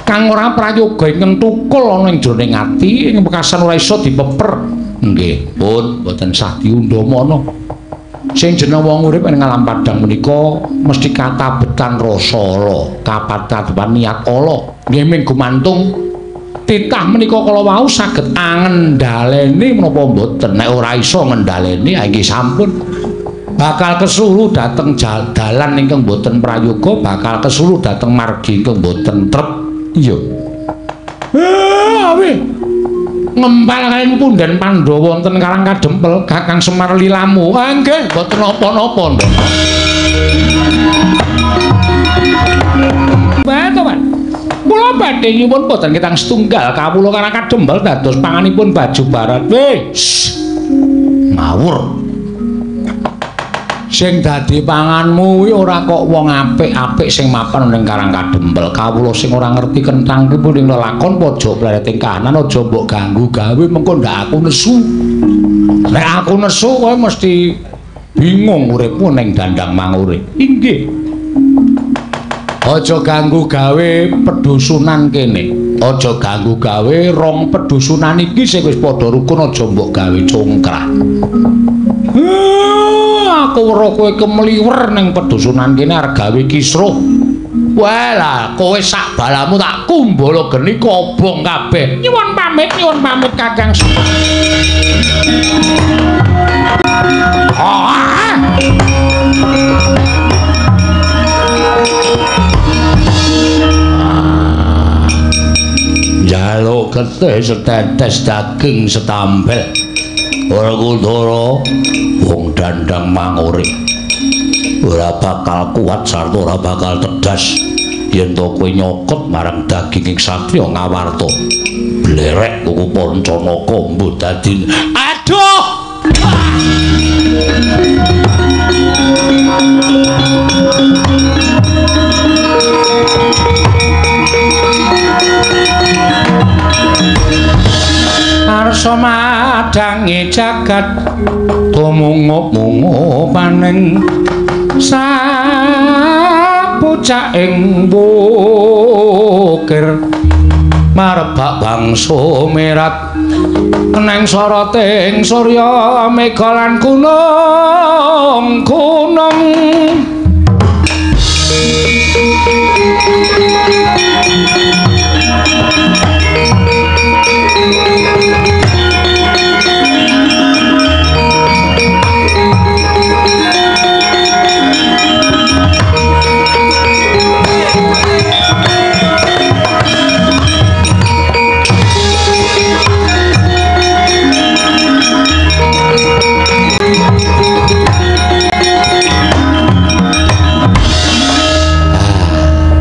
kang ora prayoga ingkang tukul ana ing jroning ati ing wekasan ora iso dipeper. Nggih, pun mboten sah diundhamana. Sing jeneng wong urip ing alam padhang menika mesti katabetan rasa ala, kapatabetan niat ala. Nggih ming gumantung Titah menika kala wau saged angendhaleni menapa mboten? Nek ora iso ngendhaleni ha inggih sampun bakal kesulu dhateng dalan ingkang boten prayoga, bakal kesulu dhateng margi ingkang boten trep. Iya. Awe ngempal kaliyan punden Pandhawa wonten Karang Kadempel, Kakang Semar lilamu. Ah nggih, mboten napa-napa, Ndara. Mbah, kula badhe nyuwun boten ketang setunggal kawula Karang Kadempel dados panganipun baju barat. Weh, ngawur. Sing dadi panganmu kuwi ora kok wong apik-apik sing mapan ning Karang Kadempel. Kawula sing ora ngerti kenthang ki ning lelakon pojok plereting kahanan aja mbok ganggu gawe mengko ndak aku nesu. Nek aku nesu kowe mesti bingung uripmu ning dandang mangure. Inggih. Aja ganggu gawe pedusunan kene. Aja ganggu gawe rong pedusunan iki sing wis padha rukun aja mbok gawe congkrah. Aku weruh kowe kemliwer ning pedusunan kene arep gawe kisruh. Wah lah, kowe sak balamu tak kumbala geni kobong kabeh. Nyuwun pamit Kakang. Njaluk getih setetes daging setambel. Werkudara wong dandang mangure ora bakal kuat sarta ora bakal tedas yen to kowe nyokot marang daging ing satriya Ngawarta. Blerek kuku Pancanaka mbuh dadi aduh. Arsa madangi jagat tumungup-mungup paning sapucaking wukir marbak bangsa merat neng soroting surya mega lan gunung-gunung.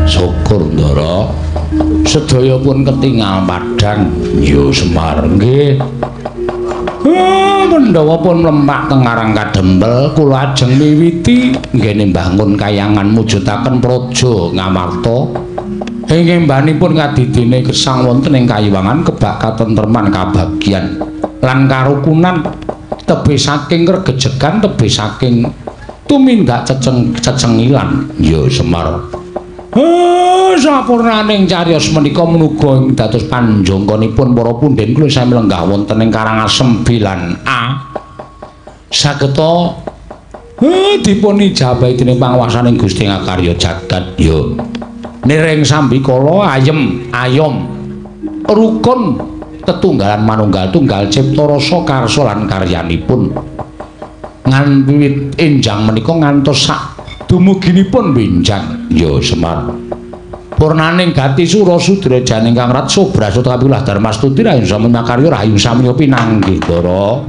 Syukur Ndara, sedaya pun ketingal padhang. Ya Semar nggih. Pandhawa pun mlempak teng Karang Kadempel, kula ajeng miwiti nggene mbangun kayangan mujudaken praja Ngamarta. Ing embanipun kadidene gesang wonten ing kayiwangan kebak katentreman kabagyan lan karukunan tebih saking regejegan tebih saking tumindak cecengilan. Ya Semar. Sapurnaning cariyos menika menuga ing dados panjangkanipun para punden kula sami lenggah wonten ing Karangasem B lan A. Sageta dipun ijabahi dening panguwasaning Gusti Ngakarya jagat. Ya niring sambikala ayem ayom rukun tetunggalan manunggal tunggal cipta rasa karsa lan karyanipun ngan wiwit enjang menika ngantos sak dumuginipun benjang. Ya Semar. Purnaning gati sura sudra janing kang rat sobrasut kapilah darmastuti rahayu samya karya rahayu samya pinanggih Ndara.